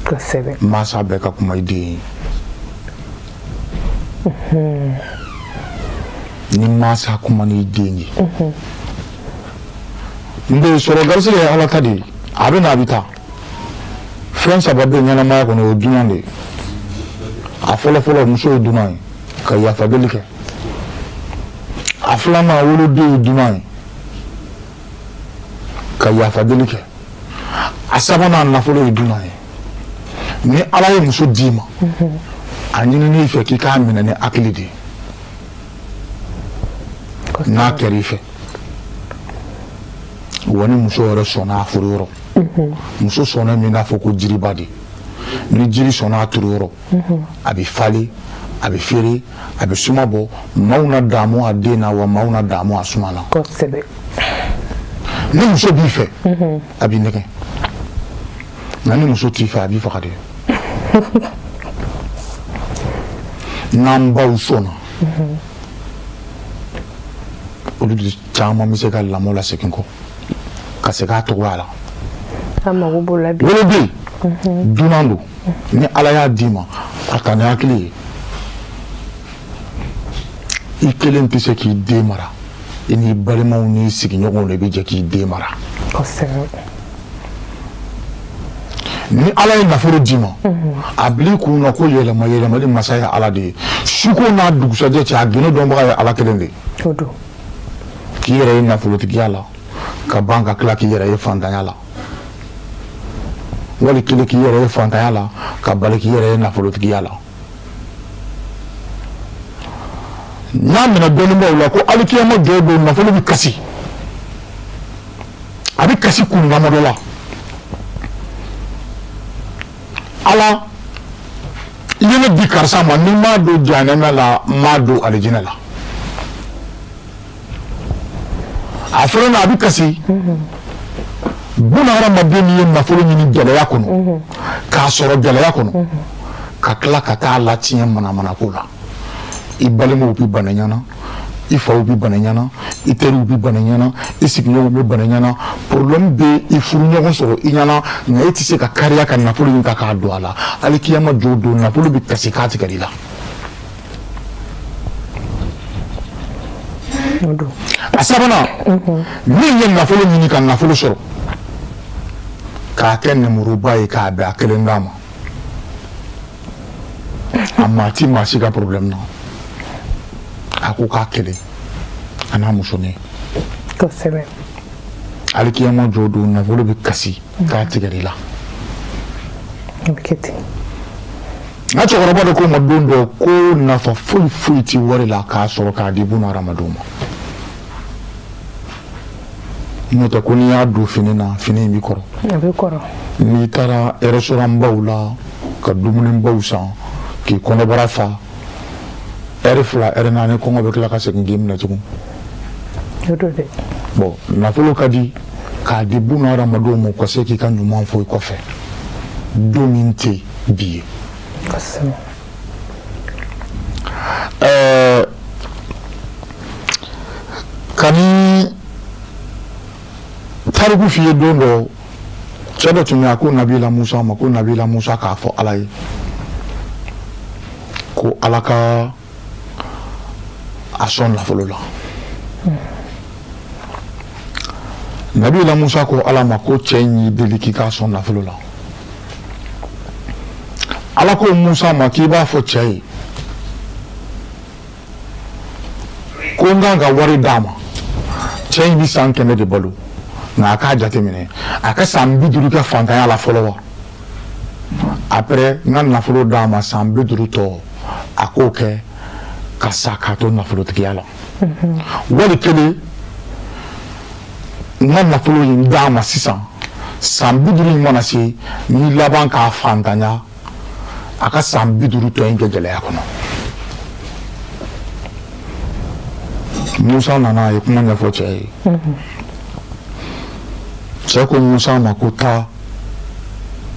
Kosɛbɛ. Mansa bɛɛ ka kuma i den ye. Ni mansa kuma n'i den ye, n bɛ sɔrɔ garisɛgɛ ye Ala ta de ye, a bɛ na, a bɛ taa. Fɛn saba bɛ ɲɛnamaya kɔnɔ, o ye dunan de ye. A fɔlɔ fɔlɔ, muso ye dunan ye, ka yafa deli kɛ. A filanan, woloden ye dunan ye, ka yafa deli kɛ. A sabanan, nafolo ye dunan ye. Ni Ala ye muso d'i ma, a ɲinin'i fɛ k'i k'a minɛ ni hakili de ye. N'a kɛra i fɛ, wa ni muso yɛrɛ sɔnna a furu yɔrɔ, muso sɔnna min n'a fɔ ko jiriba de, ni jiri sɔnna a turu yɔrɔ, a bɛ falen, a bɛ feere, a bɛ suma bɔ, maaw na daamu a den na, wa maaw na daamu a suma na. Kosɛbɛ. Ni muso b'i fɛ, a b'i nɛgɛn, nka ni muso t'i fɛ, a b'i faga de. N'an baw sɔnna, olu de caman bɛ se ka lamɔ lasegin kɔ ka segin a cogoya la. An mago b'o la bi. Woloden dunan don. Ni Ala y'a d'i ma, a ta ni hakili ye. I kelen tɛ se k'i den mara, i n'i balimaw n'i sigiɲɔgɔnw de bɛ jɛ k'i den mara. Kosɛbɛ. Ni Ala ye nafolo d'i ma, a bila i kun na ko yɛlɛma yɛlɛmali masa ye Ala de ye. Suko n'a dugusajɛ cɛ, a gindo dɔnbaga ye Ala kelen de ye. O don. K'i yɛrɛ ye nafolotigiya la ka ban ka tila k'i yɛrɛ ye fantanya la, wali kelen k'i yɛrɛ ye fantanya la ka bali k'i yɛrɛ ye nafolotigiya la. N'a minɛ dɔnnibaaw la ko alikiyama jɔ don, nafolo bɛ kasi, a bɛ kasi kun damadɔ la. Ala, i ye ne di karisa ma, ni n m'a don jahanama la, n m'a don alijinɛ la. A fɔlɔ na, a bɛ kasi. Buna hadamaden min ye nafolo ɲini gɛlɛya kɔnɔ, k'a sɔrɔ gɛlɛya kɔnɔ, ka tila ka taa latiɲɛ manamanako la, i balimaw bɛ bana ɲana, I faw bɛ bana ɲɛna, i teriw bɛ bana ɲɛna, i sigiɲɔgɔnw bɛ bana ɲɛna, problème bɛ i furuɲɔgɔn sɔrɔ i ɲɛna, nka e tɛ se ka kariya ka nafolo in ta k'a don a la. Alikiyama jɔ don, nafolo bɛ kasi k'a tigɛ i la. A sabanan, min ye nafolo ɲini ka nafolo sɔrɔ k'a kɛ nɛmuruba ye k'a bɛn a kelen d'a ma, a maa ti maa si ka problème na, a ko k'a kelen a n'a musonin. Kosɛbɛ. Alikiyama jɔ don, nafolo bɛ kasi k'a tigɛ i la. A bɛ kɛ ten. N ka cɛkɔrɔba dɔ ko n ma don dɔ ko nafa foyi foyi ti wari la k'a sɔrɔ k'a di buna hadamadenw ma, n'o tɛ ko n'i y'a don fini na, fini in bɛ kɔrɔ. A bɛ kɔrɔ. N'i taara restaurant baw la ka dumunibaw san k'i kɔnɔbara fa, ɛri 2, ɛri 4, kɔngɔ bɛ tila ka segin k'i minɛ tugun. O don dɛ. Bon, nafolo ka di k'a di buna hadamadenw ma, u ka se k'i ka ɲuman fɔ i kɔfɛ don min tɛ bi ye. Kosɛbɛ. Ka ni tariku f'i ye, don dɔ cɛ dɔ tun bɛ, a ko Nabila Musa ma ko Nabila Musa k'a fɔ Ala ye ko Ala ka a sɔn nafolo la. Nabila Musa ko Ala ma ko cɛ in y'i deli k'i k'a sɔn nafolo la. Ala ko Musa ma k'i b'a fɔ cɛ ye ko n kan ka wari d'a ma, cɛ in bɛ san 100 de balo, nka a k'a jateminɛ, a ka san 50 kɛ fantanya la fɔlɔ wa, après n ka nafolo d'a ma, san 50 tɔ a k'o kɛ ka sa k'a to nafolotigiya la. Wali kelen n ka nafolo in d'a ma sisan, san 50 in mana se, n bɛ laban k'a fantanya, a ka san 50 tɔ in kɛ gɛlɛya kɔnɔ. Musa nana, a ye kuma ɲɛfɔ cɛ ye. Cɛ ko Musa ma ko taa,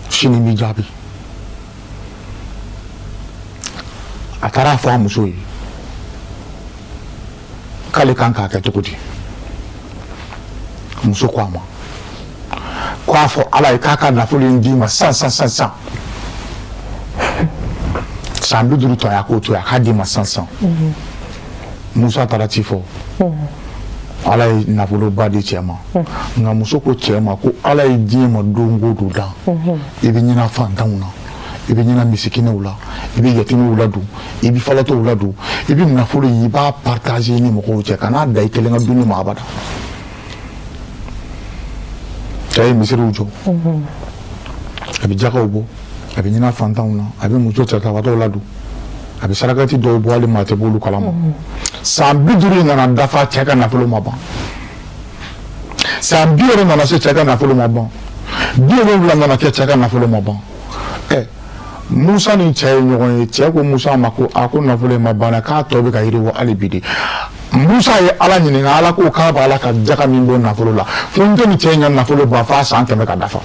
sini b'i jaabi. A taara a fɔ a muso ye k'ale kan k'a kɛ cogo di. Muso ko a ma k'a fɔ Ala ye k'a ka nafolo in d'i ma san san san san san 50 tɔ, a k'o to yen, a k'a d'i ma san san. Musa taara ci fɔ, Ala ye nafoloba di cɛ ma. Nka muso ko cɛ ma ko Ala ye diɲɛ ma don o don dan, i bɛ ɲinɛ fantanw na, i bɛ ɲinɛ misikinɛw la, i bɛ yatimɛw ladon, i bɛ falatɔw ladon, i bɛ nafolo in, i b'a partager ni mɔgɔw cɛ, kan'a da i kelen ka dunni ma abada. Cɛ ye misiriw jɔ, a bɛ jakaw bɔ, a bɛ ɲinɛ fantanw na, a bɛ muso cɛtabatɔw ladon, a bɛ sarakati dɔw bɔ, hali maa tɛ b'olu kalama. San 50 in nana dafa, cɛ ka nafolo ma ban. San 60 nana se, cɛ ka nafolo ma ban. 70 nana kɛ, cɛ ka nafolo ma ban. Ɛ, Musa ni cɛ ye ɲɔgɔn ye, cɛ ko Musa ma ko a ko nafolo in ma ban, k'a tɔ bɛ ka yiriwa hali bi de. Musa ye Ala ɲininka, Ala ko k'a b'a la ka jaka min bɔ nafolo la, ko n tɛ nin cɛ in ka nafolo ban f'a san 100 ka dafa,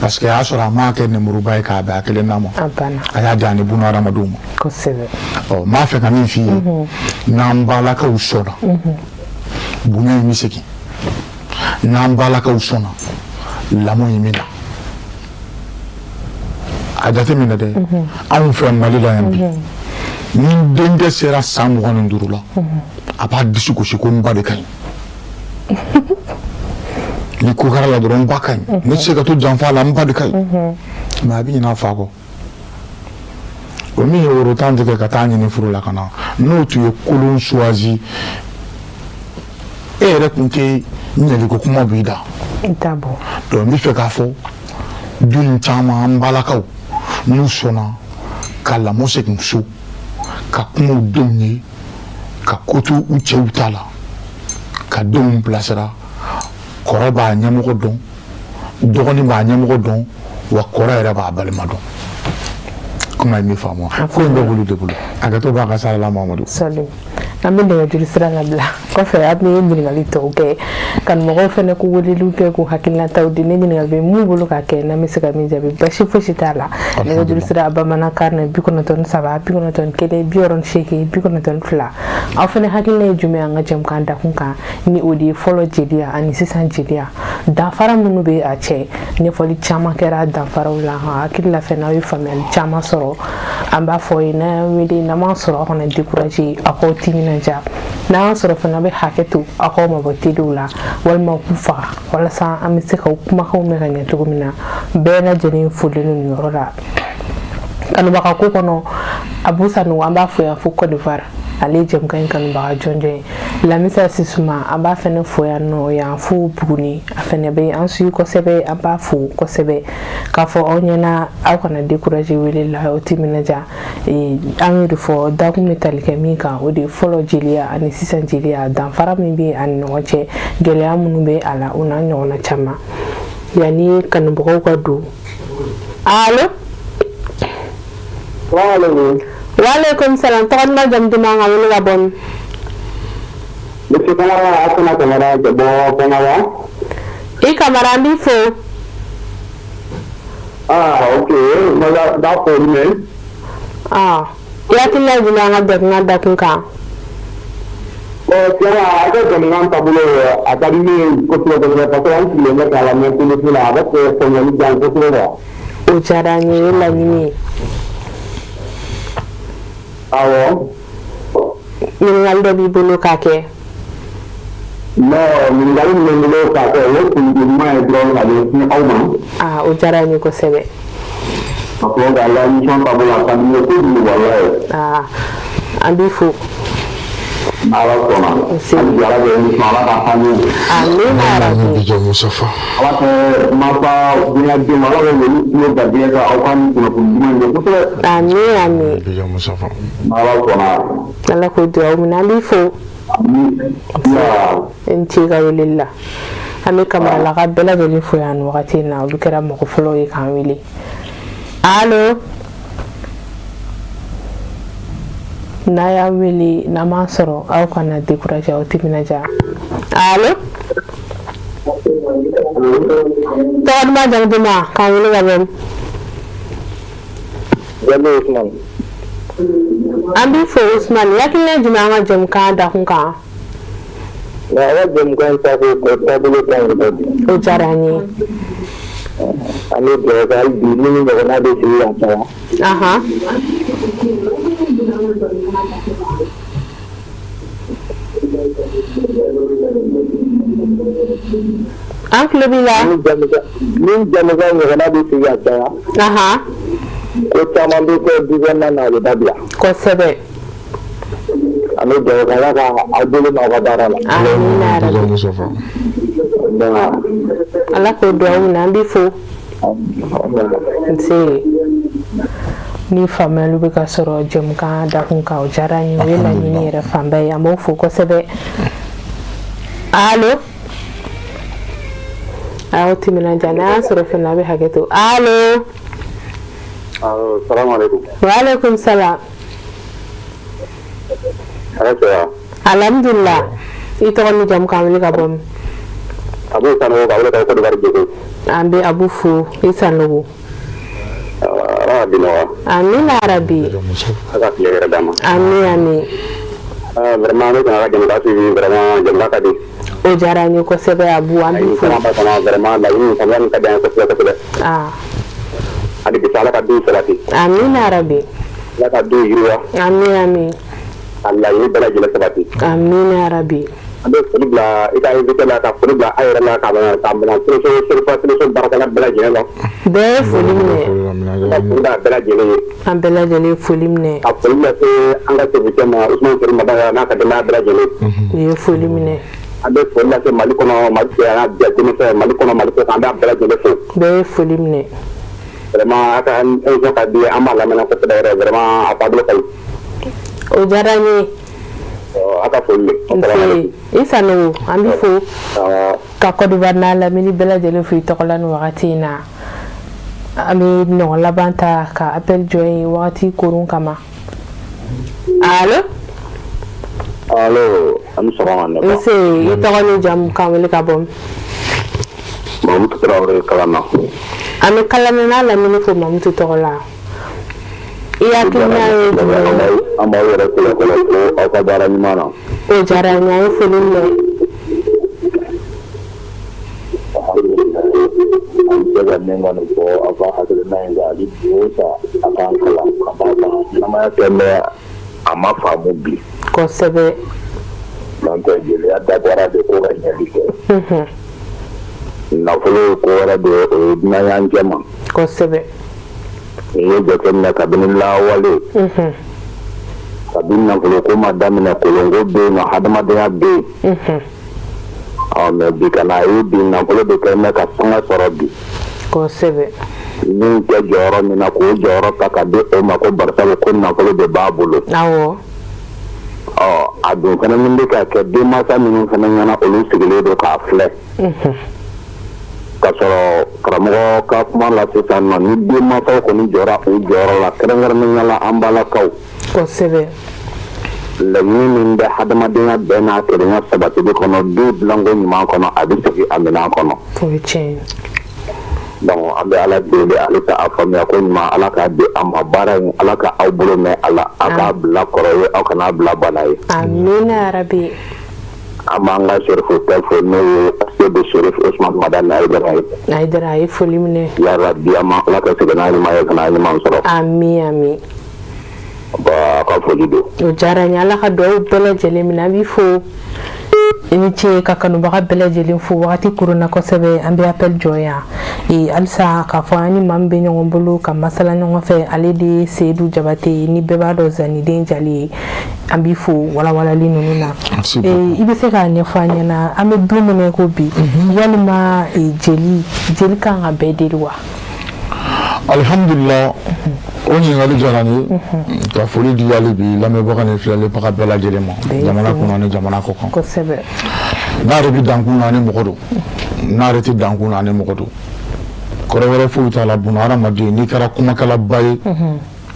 parce que a y'a sɔrɔ a m'a kɛ nemuruba ye k'a bɛn a kelen na ma, a y'a di ani buna hadamadenw ma. Kosɛbɛ. Ɔ, n b'a fɛ ka min f'i ye, n'an balakaw sɔnna, bonya in bɛ segin. N'an balakaw sɔnna, lamɔ in bɛ na. A jateminɛ dɛ, anw fɛ Mali la yan bi, ni denkɛ sera san 25 la, a b'a dusu gosi ko n ba de ka ɲi. Ni ko kɛra la dɔrɔn, n ba ka ɲi, ne tɛ se ka to janfa la, n ba de ka ɲi. Mais a bɛ ɲinɛ a fa kɔ. O min ye woro 10 tigɛ ka taa ɲini furu la ka na, n'o tun ye kolon choisi, e yɛrɛ tun tɛ ɲɛliko kuma b'i da. Donc n bɛ fɛ k'a fɔ du in caman, an balakaw, n'u sɔnna ka lamɔ segin so, ka kuma u denw ye, ka ko to u cɛw ta la, ka denw bilasira, kɔrɔ b'a ɲɛmɔgɔ dɔn, dɔgɔnin b'a ɲɛmɔgɔ dɔn, wa kɔrɔ yɛrɛ b'a balima dɔn. Kuma in bɛ faamu, ko in bɛ olu de bolo. A ka to b'a ka sara la, Mamadu. An bɛ nɛgɛjuru sira labila. Kɔfɛ an bɛ ɲininkali tɔw kɛ, kanumɔgɔw fɛnɛ k'u weleliw kɛ k'u hakilinataw di. Ni ɲininkali bɛ mun bolo ka kɛ, n'an bɛ se ka min jaabi, basi fosi t'a la. Nɛgɛjuru sira bamanankan na 93 91 68 92. Aw fɛnɛ hakilina ye jumɛn an ka jɛmukan dakun kan, ni o de ye fɔlɔ jeliya ani sisan jeliya, danfara minnu bɛ a cɛ? Ɲɛfɔli caman kɛra danfaraw la. Hakili la fɛnɛ aw ye faamuyali caman sɔrɔ. An b'a fɔ ye, n'an y'an wele, n'an m'an sɔrɔ, aw kana décourager, aw k'aw timinanja. N'an y'an sɔrɔ fana, a bɛ hakɛ to, aw k'aw mabɔ telew la walima k'u faga, walasa an bɛ se k'aw kumakanw mɛn ka ɲɛ cogo min na. Bɛɛ lajɛlen folen don nin yɔrɔ la. Kanubaga ko kɔnɔ, Abu Sanogo, an b'a fo yan fo Côte d'Ivoire, ale ye jɛmukan in kanubaga jɔnjɔn ye. Lamisa Sisuma, an b'a fɛnɛ fo yan nɔ, yan fo Buguni, a fɛnɛ bɛ an suit kosɛbɛ, an b'a fo kosɛbɛ. K'a fɔ aw ɲɛna, aw kana décourager wele la, aw timinanja. An y'o de fɔ, dakun bɛ tali kɛ min kan, o de ye fɔlɔ jeliya ani sisan jeliya, danfara min bɛ a ni ɲɔgɔn cɛ, gɛlɛya minnu bɛ a la, o n'a ɲɔgɔnna caman. Yanni kanubagaw ka don. Allo? Waaleykum salam. Tɔgɔ duman, jamu duman, ka wele ka bɔ min? Monsieur Kamara, Asana Kamara ka bɔ Kɔnɔwa. I Kamara, an b'i fo. Ah ok, n b'a fɔ mɛn. Ah, i hakilina ye jumɛn an ka jɛmukan dakun kan? Bon, tiɲɛna, a ka jɛmukan taabolo, a ka di ne ye kosɛbɛ kosɛbɛ, parce que an sigilen bɛ k'a lamɛn téléphone la, a bɛ kɛ faamuyali di yan kosɛbɛ quoi. O diyara an ye, o ye laɲini ye. Awɔ. Ɲininkali dɔ b'i bolo k'a kɛ? Non, ɲininkali min bɛ n bolo k'a kɛ, o ye foli ɲuman ye dɔrɔn ka ɲɛsin aw ma. Ah, o diyara an ye kosɛbɛ. Parce que ka la émission taabolo, a ka di n ye kojugu walayi. Ah, an b'i fo. Ala sɔnna. Hali bi Ala bɛ émission, Ala ka taa ɲɛ. Amina yarabi. Bijɔ Musafa. Ala kɛ mansa bonya denw, Ala bɛ olu tulo garijɛgɛ ka aw ka nin kunnafoni duman in kɛ kosɛbɛ. Amin amin. Bijɔ Musafa. Ala sɔnna. Ala k'o dugawu minɛ, an b'i fo. I ni ce i ka weleli la. An bɛ Kamaralaka bɛɛ lajɛlen fo yan nin wagati in na, olu kɛra mɔgɔ fɔlɔw ye k'an wele. Allo? N'a y'a wele, n'an m'a sɔrɔ, aw kana décourager, aw timinanja. Allo? Tɔgɔ duman, jamu duman, k'an wele ka bɔ min? Jalo Usman. An b'i fo Usman. Hakilina ye jumɛn an ka jɛmukan dakun kan? Nka a ka jɛmukan in taabolo ka ɲi kojugu. O diyara an ye. An bɛ dugawu kɛ hali bi minnu ɲɔgɔnna bɛ sigi ka caya. An tulo b'i la. Ni jɛmukan ɲɔgɔnna bɛ sigi ka caya. Ko caman bɛ kɛ du kɔnɔna na, a bɛ dabila. Kosɛbɛ. An bɛ dugawu kɛ Ala ka aw bolo mɛn aw ka baara la. Amina yarabi. Ala k'o dugawu minɛ, an b'i fo. Nse. Ni faamuyali bɛ ka sɔrɔ jɛmukan dakun kan, o diyara an ye, o ye laɲini yɛrɛ fanba ye, an b'aw fo kosɛbɛ. Allo? Aw timinanja, n'a y'a sɔrɔ fana, a bɛ hakɛ to. Allo? Salamu aleykum. Waaleykum salam. Alhamdulillah. I tɔgɔ ni jamu, k'an wele ka bɔ min? Abu Sanogo, ka wele ka bɔ Côte d'Ivoire Djoko. An bɛ Abu fo, i Sanogo. Ala ka bi nɔgɔya. Amina yarabi. Ala ka tile hɛrɛ d'an ma. Amin amin. Vraiment, an bɛ kan ka jɛmukan suivi, vraiment jɛmukan ka di. O diyara an ye kosɛbɛ Abu, an b'i fo. Laɲini caman b'a kɔnɔ, vraiment laɲini faamuya min ka di an ye kosɛbɛ kosɛbɛ. Hali bi Ala ka du sabati. Amina yarabi. Ala ka du yiriwa. Amin amin. Ka laɲini bɛɛ lajɛlen sabati. Amina yarabi. An bɛ foli bila i ka invité la, ka foli bila a yɛrɛ la, ka ka Serifa Téléso baarakɛla bɛɛ lajɛlen la. Bɛɛ ye foli minɛ. Ka foli bila bɛɛ lajɛlen ye. An bɛɛ lajɛlen ye foli minɛ. Ka foli lase an ka chef ma, Ousmane Seri Mabaya n'a ka denbaya bɛɛ lajɛlen. U ye foli minɛ. An bɛ foli lase Mali kɔnɔ, Mali cɛ n'a denmisɛn, Mali kɔnɔ, Mali kɔ kan, an b'a bɛɛ lajɛlen fo. Bɛɛ ye foli minɛ. Vraiment, a ka émission ka di, an b'a lamɛn kosɛbɛ yɛrɛ, vraiment a taabolo ka ɲi. O diyara n ye. A ka foli. Nse, i Sanogo, an b'i fo ka Côte d'Ivoire n'a lamini bɛɛ lajɛlen fo i tɔgɔ la nin wagati in na. An bɛ ɲɔgɔn laban ta ka appel jɔ yen wagati kurun kama. Allo? Allo, a ni sɔgɔma ne ba. Nse, i tɔgɔ ni jamu, k'an wele ka bɔ? Mamutu Tarawele, Kalana. An bɛ Kalana n'a lamini fo Mamutu tɔgɔ la. I hakilina ye jumɛn ye? An b'aw yɛrɛ kɛlɛkɛlɛ fo aw ka baara ɲuman na. O diyara n ye, an ye foli minɛ. An bɛ se ka min kɔni fɔ aw ka hakilina in kan, hali bi o sa a k'an kalan ka d'a kan ɲɛnamaya kɛ bɛ a ma faamu bi. N'o tɛ jeliya dabɔra de ko ka ɲɛli kɛ. Nafolo ye ko wɛrɛ de ye, o ye dunanya cɛ ma. N'i ye jateminɛ kabini lawale, kabini nafolo ko ma daminɛ, kolonko bɛ yen nɔ, hadamadenya bɛ yen. Ɔ mais bi ka na ye bi, nafolo de kɛlen bɛ ka sanga sɔrɔ bi. Min tɛ jɔyɔrɔ min na, k'o jɔyɔrɔ ta ka di o ma ko barisabu ko nafolo de b'a bolo. Ɔ a dun fana min bɛ ka kɛ denmansa minnu fana ɲɛna, olu sigilen don k'a filɛ. K'a sɔrɔ karamɔgɔ ka kuma la sisan nɔ, ni denmansaw kɔni jɔra u jɔyɔrɔ la, kɛrɛnkɛrɛnnenya la an balakaw. Laɲini min bɛ hadamadenya bɛɛ n'a kelenya sabatili kɔnɔ, du dilanko ɲuman kɔnɔ, a bɛ segin a minɛn kɔnɔ. O ye tiɲɛ ye. Donc an bɛ Ala deli halisa a faamuya ko ɲuman Ala k'a di an ma, baara in Ala ka aw bolo mɛn a la, a k'a bila kɔrɔ ye, aw kana bila bana ye. Amina yarabi. An b'an ka Serifu bɛɛ fo, n'o ye Sedu Serifu Usumani Madani Hayidara ye. Hayidara, a ye foli minɛ. Yarabi an ma Ala ka segin n'a ɲuman ye ka n'a ɲuman sɔrɔ. Ami ami. Ba ka foli don. O diyara n ye, Ala ka dugawu bɛɛ lajɛlen minɛ. An b'i fo, i ni ce, ka kanubaga bɛɛ lajɛlen fo. Wagati koronna kosɛbɛ, an bɛ appel jɔ yan. Halisa k'a fɔ an ni maa min bɛ ɲɔgɔn bolo ka masala ɲɔgɔn fɛ, ale de ye Seyidu Jabate ye, ni bɛɛ b'a dɔn Zaniden Jali ye. An b'i fo walawalali ninnu na. I bɛ se k'a ɲɛfɔ an ɲɛna, an bɛ don min na i ko bi, yalima jeli kan ka bɛɛ deli wa? Alihamudulila, o ɲininkali diyara n ye, ka foli di hali bi lamɛnbaga ni filɛlibaga bɛɛ lajɛlen ma, jamana kɔnɔ ni jamana kɔ kan. N'a yɛrɛ bɛ dankun na, ni mɔgɔ don, n'a yɛrɛ tɛ dankun na, ni mɔgɔ don, kɔrɔ wɛrɛ foyi t'a la. Buna hadamaden, n'i kɛra kumakɛlaba ye,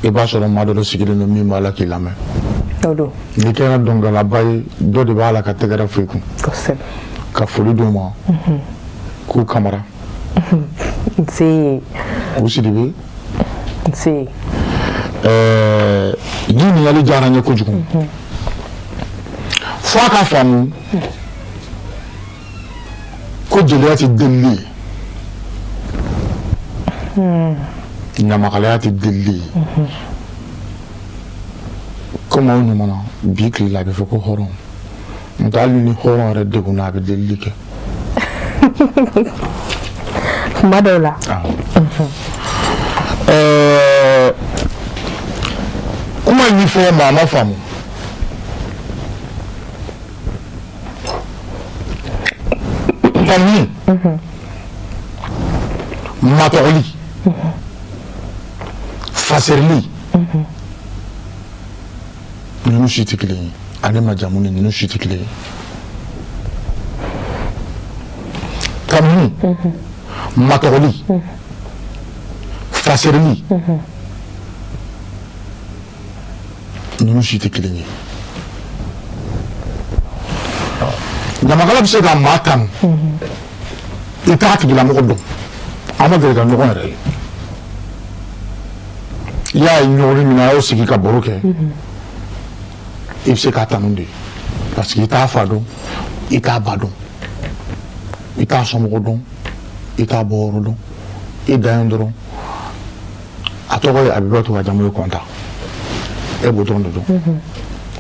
i b'a sɔrɔ maa dɔ de sigilen don min b'a la k'i lamɛn. N'i kɛra dɔnkɛlaba ye, dɔ de b'a la ka tɛgɛrɛ fo i kun. Ka foli d'u ma k'u kamara. Nse. U Sidibe. Nse. Ɲininkali diyara n ye kojugu. Fo a ka faamu ko jeliya tɛ delili ye, ɲamakalaya tɛ delili ye. Komi aw ɲuman na, bi tile la a bɛ fɔ ko hɔrɔn. N'o tɛ, hali ni hɔrɔn yɛrɛ degunna, a bɛ delili kɛ. Kuma dɔw la. Kuma in fɔ maa ma faamu. Tanuni, matɔgɔli, fasirili, ninnu si tɛ kelen ye, ani majamu ni ninnu si tɛ kelen ye. Tanuni, matɔgɔli, fasirili, ninnu si tɛ kelen ye. Ɲamakala bɛ se ka maa tanu, i t'a tigilamɔgɔ dɔn, an ma deli ka ɲɔgɔn yɛrɛ ye. I y'a ye ɲɔgɔn min na, a y'aw sigi ka baro kɛ, i bɛ se k'a tanu de, parce que i t'a fa dɔn, i t'a ba dɔn, i t'a somɔgɔ dɔn, i t'a bɔyɔrɔ dɔn. I dan ye dɔrɔn a tɔgɔ ye Abibatu, a jamu ye Kɔnta, e b'o dɔrɔn de dɔn.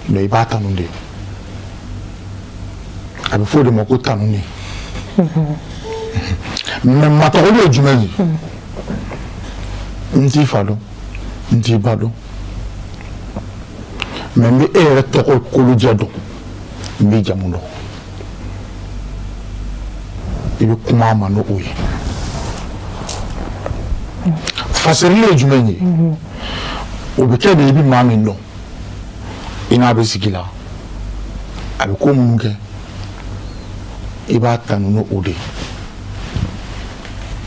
Mais i b'a tanu de, a bɛ fɔ o de ma ko tanuni. Mais matɔgɔli ye jumɛn ye? N t'i fa dɔn, n t'i ba dɔn, mais n bɛ e yɛrɛ tɔgɔ kolojɛ dɔn, n b'i jamu dɔn. I bɛ kuma a ma n'o ye. Fasirili ye jumɛn ye? O bɛ kɛ de, i bɛ maa min dɔn, i n'a bɛ sigi la, a bɛ ko minnu kɛ, i b'a tanu n'o de ye.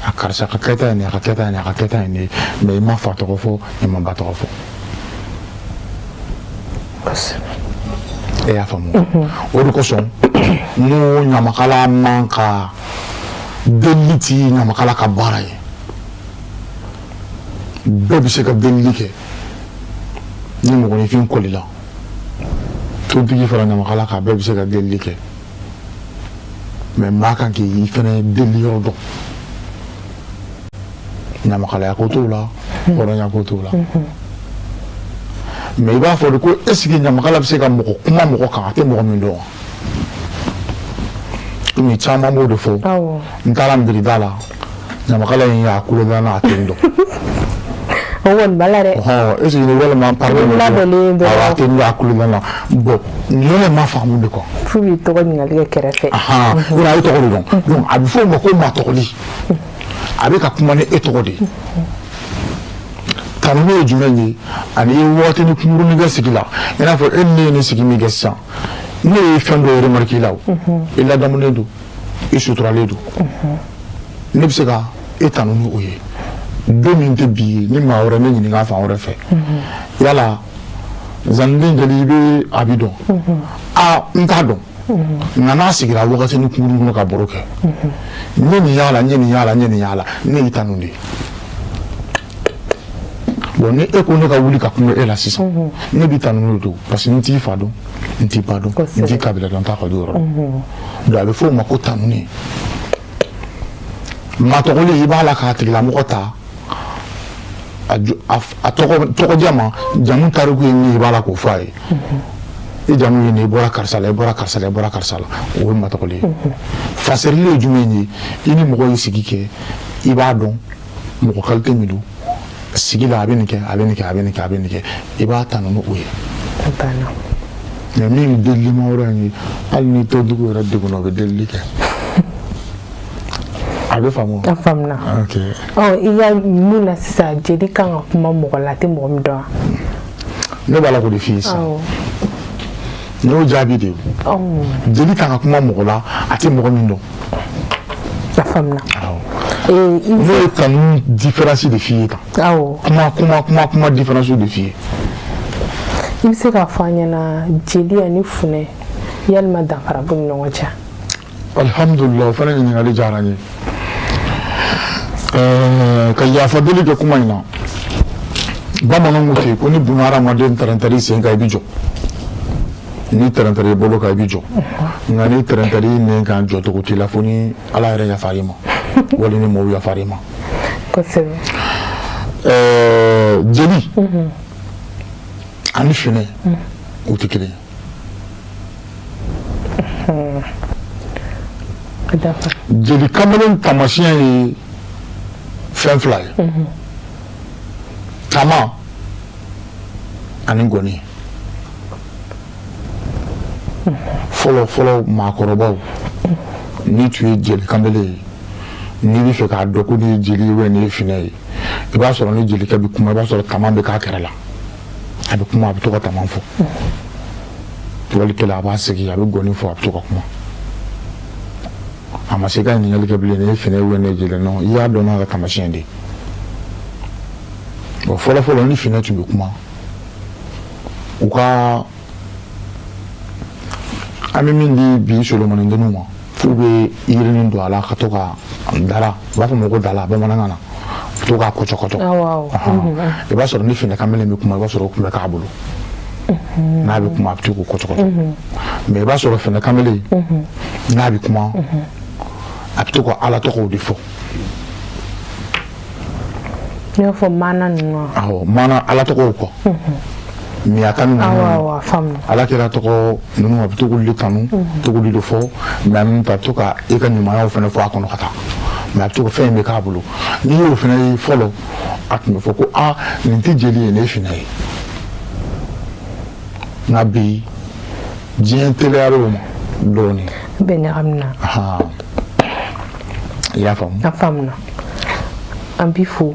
A karisa ka kɛta ye nin ye, a ka kɛta ye nin ye, a ka kɛta ye nin ye, mais i ma fa tɔgɔ fɔ, i ma ba tɔgɔ fɔ. E y'a faamu? O de kosɔn n ko ɲamakala man ka delili ti ɲamakala ka baara ye. Bɛɛ bɛ se ka delili kɛ ni mɔgɔninfin kolila, tontigi fara ɲamakala kan, bɛɛ bɛ se ka delili kɛ, mais maa kan k'i fɛnɛ deli yɔrɔ dɔn. Ɲamakalaya ko t'o la, hɔrɔnya ko t'o la. Mais i b'a fɔ de ko est ce que ɲamakala bɛ se ka mɔgɔ kuma mɔgɔ kan a tɛ mɔgɔ min dɔn? Komi caman b'o de fɔ. N taara nbirida la, ɲamakala in y'a kulo da n'a tɛ n dɔn. O kɔni b'a la dɛ. Ɔhɔn, est ce que ni walima pardon, labɛnnen dɔrɔn. Awɔ, a tɛ n dɔn, a kulo da na. Bon, nin yɔrɔ in ma faamu de quoi. F'u b'i tɔgɔ ɲininkali kɛ kɛrɛfɛ. Ahan, yɔrɔ a ye tɔgɔ de dɔn. Donc a bɛ fɔ o ma ko matɔgɔli. A bɛ ka kuma ni e tɔgɔ de ye. Tanuni ye jumɛn ye? Ani i ye wagatinin kunkurunin kɛ sigi la, i n'a fɔ e ni ne ye nin sigi min kɛ sisan, ne ye fɛn dɔ remarqué i la. O i ladamunen don, i suturalen don. Ne bɛ se ka e tanu ni o ye. Don min tɛ bi ye, ni maa wɛrɛ ne ɲininka fan wɛrɛ fɛ, yala Zaniden jeli, i bɛ a bi dɔn? Aa, n t'a dɔn. Nka n'a sigira wagatinin kunkurunin kɔnɔ ka baro kɛ, n ye nin y'a la, n ye nin y'a la, n ye nin y'a la, ne y'i tanu de. Bon, ni e ko ne ka wuli ka kuma e la sisan, ne b'i tanu n'o don, parce que n t'i fa dɔn, n t'i ba dɔn, n t'i kabila dɔn, n t'a ka du yɔrɔ dɔn. Donc a bɛ fɔ o ma ko tanuni. Matɔgɔli, i b'a la k'a tigilamɔgɔ ta a tɔgɔdiya ma, jamu tariku ye min ye, i b'a la k'o fɔ a ye. I jamu ye nin, i bɔra karisa la, i bɔra karisa la, i bɔra karisa la. O ye matɔgɔli ye. Fasirili ye jumɛn ye? I ni mɔgɔ ye sigi kɛ, i b'a dɔn mɔgɔ qualité min don sigi la, a bɛ nin kɛ, a bɛ nin kɛ, a bɛ nin kɛ, a bɛ nin kɛ, i b'a tanu ni o ye. Mais min delili ma yɔrɔ in ye, hali ni tontigiw yɛrɛ degunna, u bɛ delili kɛ. A bɛ faamu? A faamuna. Ok. Ɔ, i ka mun na sisan, jeli kan ka kuma mɔgɔ la a tɛ mɔgɔ min dɔn wa? Ne b'a la k'o de f'i ye sisan. Ne y'o jaabi de ye. Jeli kan ka kuma mɔgɔ la a tɛ mɔgɔ min dɔn. A faamuna. Ne ye tanu différence de f'i ye tan. Kuma kuma kuma kuma différence de f'i ye. I bɛ se k'a fɔ an ɲɛna, jeli ani funɛ, yalima danfara b'u ni ɲɔgɔn cɛ? Alhamdulillah, o fana ɲininkali diyara n ye. Ka yafa deli kɛ kuma in na. Bamananw ko ten ko ni buna hadamaden tɛrɛntɛr'i sen kan, i bɛ jɔ. Ni tɛrɛntɛr'i bolo kan, i bɛ jɔ. Nka ni tɛrɛntɛr'i nɛn kan, jɔcogo t'i la fo ni Ala yɛrɛ yafar'i ma wali ni mɔgɔw yafar'i ma. Kosɛbɛ. Jeli ani finɛ, u tɛ kelen ye. Jeli kamalen taamasiyɛn ye fɛn fila ye: tama ani gɔni. Fɔlɔ fɔlɔ, maakɔrɔbaw, n'i tun ye jeli kamalen ye, n'i bɛ fɛ k'a dɔn ko nin ye jeli ye nin ye finɛ ye, i b'a sɔrɔ ni jelikɛ bɛ kuma, i b'a sɔrɔ tama bɛ k'a kɛrɛ la. A bɛ kuma, a bɛ to ka tama fɔ. Walikɛla a b'a sigi, a bɛ gɔni fɔ, a bɛ to ka kuma. A ma se ka ɲininkali kɛ bilen, nin ye finɛ ye, nin ye jeli? Non, i y'a dɔn n'a ka taamasiyɛn de ye. Bon, fɔlɔ fɔlɔ, ni finɛ tun bɛ kuma, u ka an bɛ min di bi solomanidenw ma, f'u bɛ yirinin don a la ka to ka dala, u b'a fɔ o ma ko dala bamanankan na, u to k'a kɔcɔkɔcɔ. I b'a sɔrɔ ni finɛ kamalen bɛ kuma, i b'a sɔrɔ o tun bɛ k'a bolo. N'a bɛ kuma, a bɛ to k'o kɔcɔkɔcɔ. Mais i b'a sɔrɔ finɛ kamalen, n'a bɛ kuma, a bɛ to ka Ala tɔgɔw de fɔ. I y'a fɔ maana ninnu. Awɔ, maana, Ala tɔgɔw kɔ, miyaka ninnu, Ala kira tɔgɔ ninnu, a bɛ to k'olu de tanu, to k'olu de fɔ. Mais en même temps, a bɛ to ka e ka ɲumanyaw fana fɔ a kɔnɔ ka taa. Mais a bɛ to ka fɛn in bɛ k'a bolo. N'i y'o fana ye fɔlɔ, a tun bɛ fɔ ko aa, nin tɛ jeli ye, nin ye finɛ ye. Nka bi, diɲɛ teliyara o ma dɔɔnin. Bɛɛ ɲagamina. I y'a faamu? A faamuna. An b'i fo.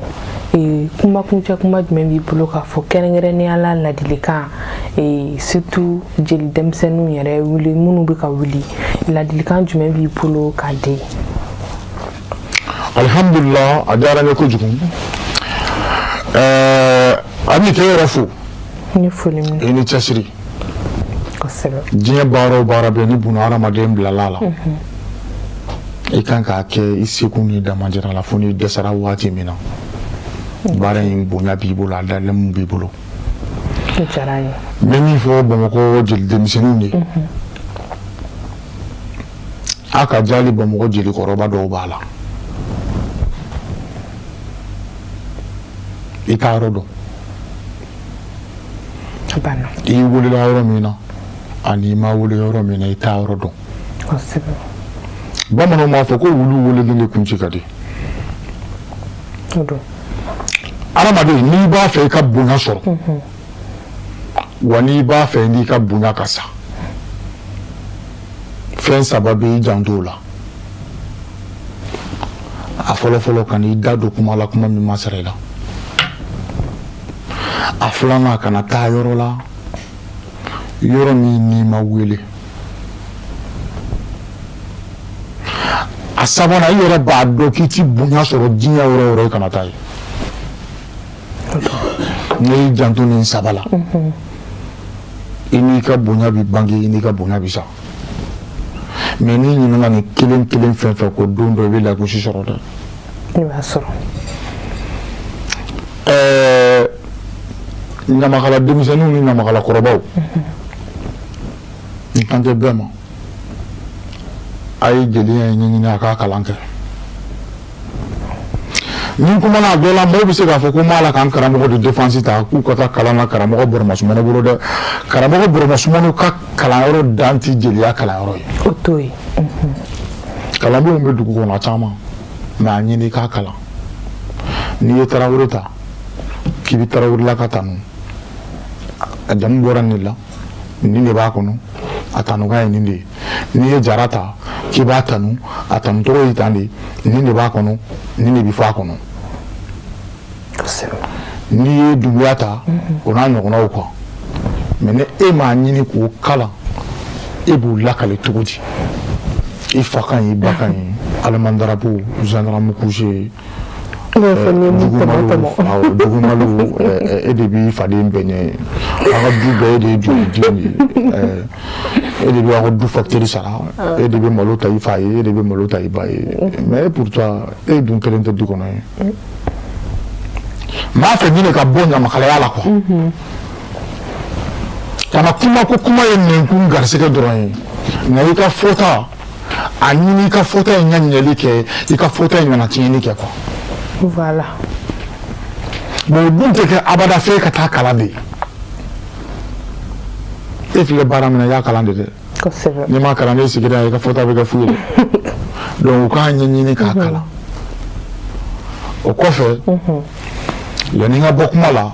Kuma kuncɛ kuma jumɛn b'i bolo k'a fɔ, kɛrɛnkɛrɛnnenya la ladilikan, surtout jeli denmisɛnninw yɛrɛ wuli minnu bɛ ka wuli, ladilikan jumɛn b'i bolo k'a di? Alhamdulillah, a diyara n ye kojugu. A b'i k'e yɛrɛ fo. N ye foli minɛ. I ni cɛsiri. Diɲɛ baara o baara bɛ ni buna hadamaden bilala a la, i kan k'a kɛ i seko n'i damajira la fo n'i dɛsɛra waati min na. Baara in bonya b'i bolo, a dalɛmu b'i bolo. N bɛ min fɔ Bamakɔ jeli denmisɛnninw ye, a ka jali Bamakɔ jelikɔrɔba dɔw b'a la, i t'a yɔrɔ dɔn. I welela yɔrɔ min na ani i ma wele yɔrɔ min na, i t'a yɔrɔ dɔn. Bamananw b'a fɔ ko wulu welelen de kun ci ka di. Adamaden, n'i b'a fɛ i ka bonya sɔrɔ, wa n'i b'a fɛ n'i ka bonya ka sa, fɛn saba bɛ i janto o la. A fɔlɔfɔlɔ, kan'i da don kuma la, kuma min ma sara i la. A filanan, kana taa yɔrɔ la, yɔrɔ min n'i ma wele. A sabanan, i yɛrɛ b'a dɔn k'i ti bonya sɔrɔ diɲɛ yɔrɔ o yɔrɔ, i kana taa yen. N'i y'i janto nin saba la, i n'i ka bonya bi bange, i n'i ka bonya bi sa. Mais n'i ɲinɛna nin kelen kelen fɛn fɛn ko, don dɔ i bɛ lagosi sɔrɔ dɛ. I b'a sɔrɔ. Ɲamakala denmisɛnninw ni ɲamakala kɔrɔbaw, n kan tɛ bɛɛ ma. A ye jeliya in ɲɛɲini, a k'a kalan kɛ. Ni n kumana a dɔ la, mɔgɔw bɛ se k'a fɔ ko n b'a la ka n karamɔgɔ de défense ta k'u ka taa kalan na karamɔgɔ Burama Sumano bolo dɛ. Karamɔgɔ Burama Sumano ka kalanyɔrɔ dan tɛ jeliya kalanyɔrɔ ye. O t'o ye. Kalandenw bɛ dugu kɔnɔ caman, mais a ɲini i k'a kalan. N'i ye Tarawele ta k'i bɛ Tarawele ka tanu, a jamu bɔra nin de la, nin de b'a kɔnɔ, a tanukan ye nin de ye. N'i ye Jara ta k'i b'a tanu, a tanu tɔgɔ ye tan de, nin de b'a kɔnɔ, nin de bɛ fɔ a kɔnɔ. N'i ye Dunbuya ta, o n'a ɲɔgɔnnaw quoi. Mais ni e m'a ɲini k'o kalan, e b'o lakale cogo di? I fa kan ye, i ba kan ye, allemand drapeau, gendarme couché, dugumalo, e de b'i faden bɛɛ ɲɛ, aw ka du bɛɛ, e de ye duguden ye, e de bɛ aw ka du facture sara, e de bɛ malo ta i fa ye, e de bɛ malo ta i ba ye. Mais pourtant e dun kelen tɛ du kɔnɔ ye. N b'a fɛ ɲini ka bɔ ɲamakalaya la quoi. Kana kuma ko kuma ye nɛnkun garisɛgɛ dɔrɔn ye, nka i ka fɔta, a ɲini i ka fɔta in ka ɲɛli kɛ, i ka fɔta in kana tiɲɛni kɛ quoi. Voilà. Bon, o dun tɛ kɛ abada f'e ka taa kalan de. E filɛ baara min na, i y'a kalan de dɛ. N'i ma kalan, n'e sigira i ka fɔta bɛ kɛ fu ye dɛ. Donc u k'a ɲɛɲini k'a kalan. O kɔfɛ, yanni n ka bɔ kuma la,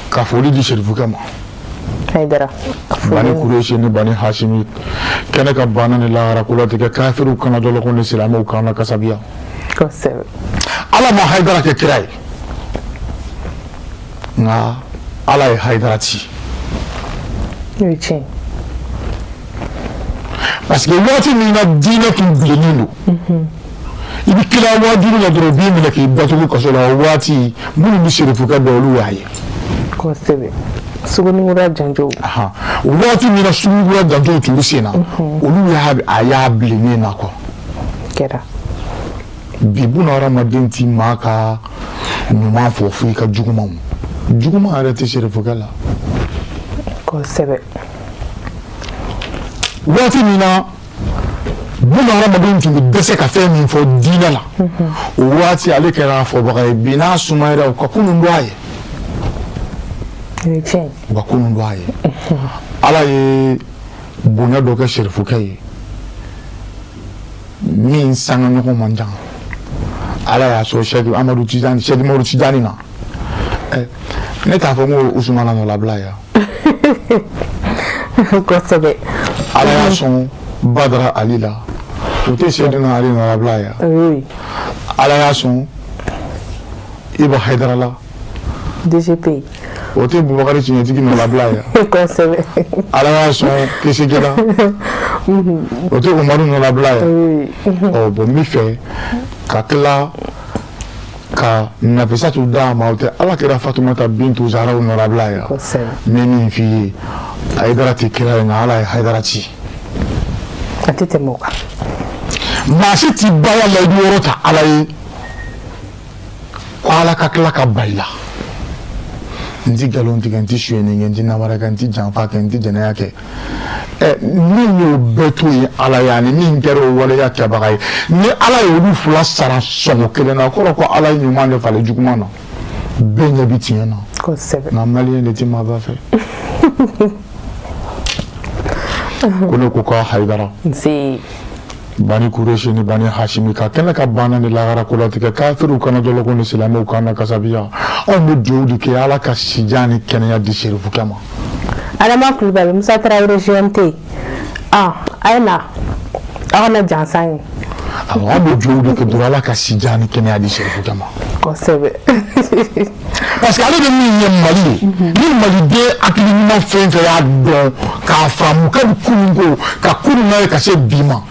ka foli di Serifukɛ ma. Hayidara. Bani Kuresi ni Bani Hasimi kɛnɛ ka banna ni lahara ko latigɛ, kafiriw kana dɔlɔkɔ ni silamɛw kana kasabiya. Ala ma Hayidara kɛ kira ye, nka Ala ye Hayidara ci. O ye tiɲɛ. Parce que waati min na diinɛ tun bilennen don, i bɛ kila waajuli la dɔrɔn, u b'i minɛ k'i datugu kaso la. O waati, minnu bɛ serifukɛ dɔn, olu y'a ye. Kosɛbɛ. Sugunikura janjow. Waati min na sugunikura janjow tun bɛ sen na, olu y'a a y'a bilennen na quoi. Kɛra. Bi, buna hadamaden ti maa ka ɲuman fɔ fo i ka jugumanw. Juguman yɛrɛ tɛ serifukɛ la. Kosɛbɛ. Waati min na buna hadamadenw tun bɛ dɛsɛ ka fɛn min fɔ diinɛ la, o waati ale kɛra a fɔbaga ye. Bi n'a sumayara, u ka kunun dɔn a ye. U ka kunun dɔn a ye. Ala ye bonya dɔ kɛ serifukɛ ye min sanga ɲɔgɔn man jan. Ala y'a sɔrɔ Sɛki Amadu Tijani, Sɛki Umaru Tijani na. Ne t'a fɔ n ko Usumana nɔlabila yan. Kosɛbɛ. Ala y'a sɔn Badara Ali la, o tɛ Sɛdina Ali nɔlabila yan. Ala y'a sɔn Iba Hayidara la. DGP. O tɛ Bubakari tiɲɛtigi nɔlabila yan. Kosɛbɛ. Ala y'a sɔn Keseke la, o tɛ Umaru nɔlabila yan. Ɔ bon, n bɛ fɛ ka tila Ka Nafisatu d'a ma, o tɛ Ala kira Fatumata Bintu Zaharaw nɔrabila ye. N bɛ min f'i ye, Hayidara tɛ kira ye, nka Ala ye Hayidara ci. A tɛ tɛmɛ o kan. Maa si t'i baya layidu yɔrɔ ta Ala ye ko Ala ka tila ka ban i la. N ti nkalon tigɛ, n ti sonyɛni kɛ, n ti namara kɛ, n ti janfa kɛ, n ti jɛnɛya kɛ. Ɛ, min y'o bɛɛ to yen Ala ye, ani min kɛra o waleya kɛbaga ye, ni Ala ye olu fila sara sɔngɔ kelen na, o kɔrɔ ko Ala ye ɲuman de falen juguman na. Bɛɛ ɲɛ bi tiɲɛ na. Nka maliyɛn de ti maaba fɛ. Ko ne ko ka Hayidara. Nse. Bani Kuresi ni Bani Hashimi ka kɛnɛ ka banna ni lahara kolatigɛ, kafiriw kana jɔlɔkɔ ni silamɛw kana kasabiya. Anw bɛ dugawu de kɛ Ala ka sijan ni kɛnɛya di serifukɛ ma. Adama Kulubali, Musa Tarawele, GMT. Ah, a ye na, aw kana jansan ye. Awɔ, an bɛ dugawu de kɛ dɔrɔn Ala ka sijan ni kɛnɛya di serifukɛ ma. Kosɛbɛ. Parce que ale bɛ min ye Mali ye, ni maliden hakili ɲuman fɛn fɛn y'a dɔn k'a faamu kabi kunun ko ka kunun n'a ye ka se bi ma,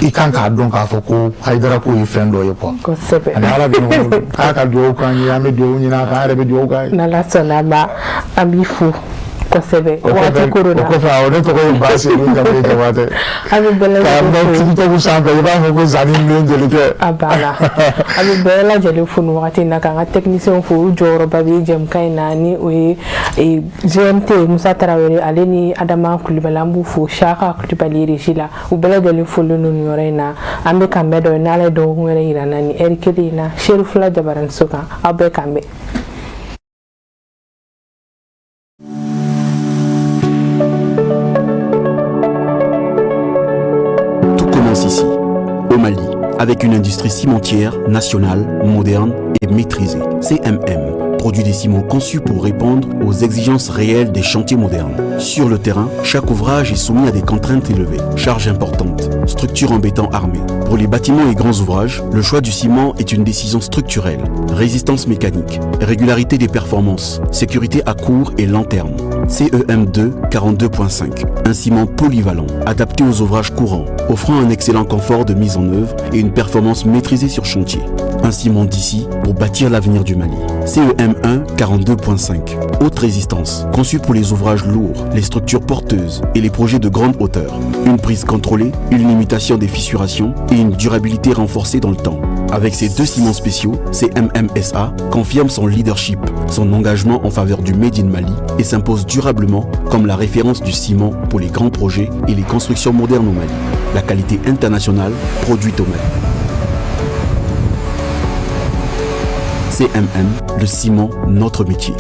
i kan k'a dɔn k'a fɔ ko Hayidara ko ye fɛn dɔ ye quoi. Kosɛbɛ. Ani Ala bɛ ɲɔgɔn bolo, k'a ka dugawu k'an ye, an bɛ dugawu ɲini a fɛ, an yɛrɛ bɛ dugawu k'a ye. N'Ala sɔnna a ma, an b'i fo kosɛbɛ waati koron na. O kɔfɛ, awɔ, ne tɔgɔ ye Basedu Jamu Jabatɛ. An bɛ bɛɛ K'a lajɛlen mɛn fo. TikTok sanfɛ, i b'a fɔ ko zani den jelikɛ. A banna. An bɛ bɛɛ lajɛlen fo nin wagati in na, k'an ka technicien fo, u jɔyɔrɔba bɛ jɛmukan in na, ni o ye GMT Musa Tarawele, ale ni Adama Kulubali. An b'u fo, Saka Kulubali régie la, u bɛɛ lajɛlen folen don nin yɔrɔ in na. An bɛ k'an bɛɛ dɔn n'Ala ye dɔgɔkun wɛrɛ yira an na ni heure kelen in na, Serifula Jabaraniso kan. Aw bɛɛ k'an bɛn. Tout commence ici, au Mali, avec une industrie cimentière nationale, moderne et maîtrisée. CMM produit des ciments conçus pour répondre aux exigences réelles des chantiers modernes. Sur le terrain, chaque ouvrage est soumis à des contraintes élevées, charges importantes, structures en béton armé. Pour les bâtiments et grands ouvrages, le choix du ciment est une décision structurelle. Résistance mécanique, régularité des performances, sécurité à court et long terme. CEM2 42.5, un ciment polyvalent, adapté aux ouvrages courants, offrant un excellent confort de mise en œuvre et une performance maîtrisée sur chantier. Un ciment d'ici pour bâtir l'avenir du Mali. CEM1 42.5, haute résistance, conçu pour les ouvrages lourds, les structures porteuses et les projets de grande hauteur. Une prise contrôlée, une limitation des fissurations et une durabilité renforcée dans le temps. Avec ces deux ciments spéciaux, CMMSA confirme son leadership, son engagement en faveur du Made in Mali et s'impose durablement comme la référence du ciment pour les grands projets et les constructions modernes au Mali. La qualité internationale produite au Mali. CMM, le ciment, notre métier.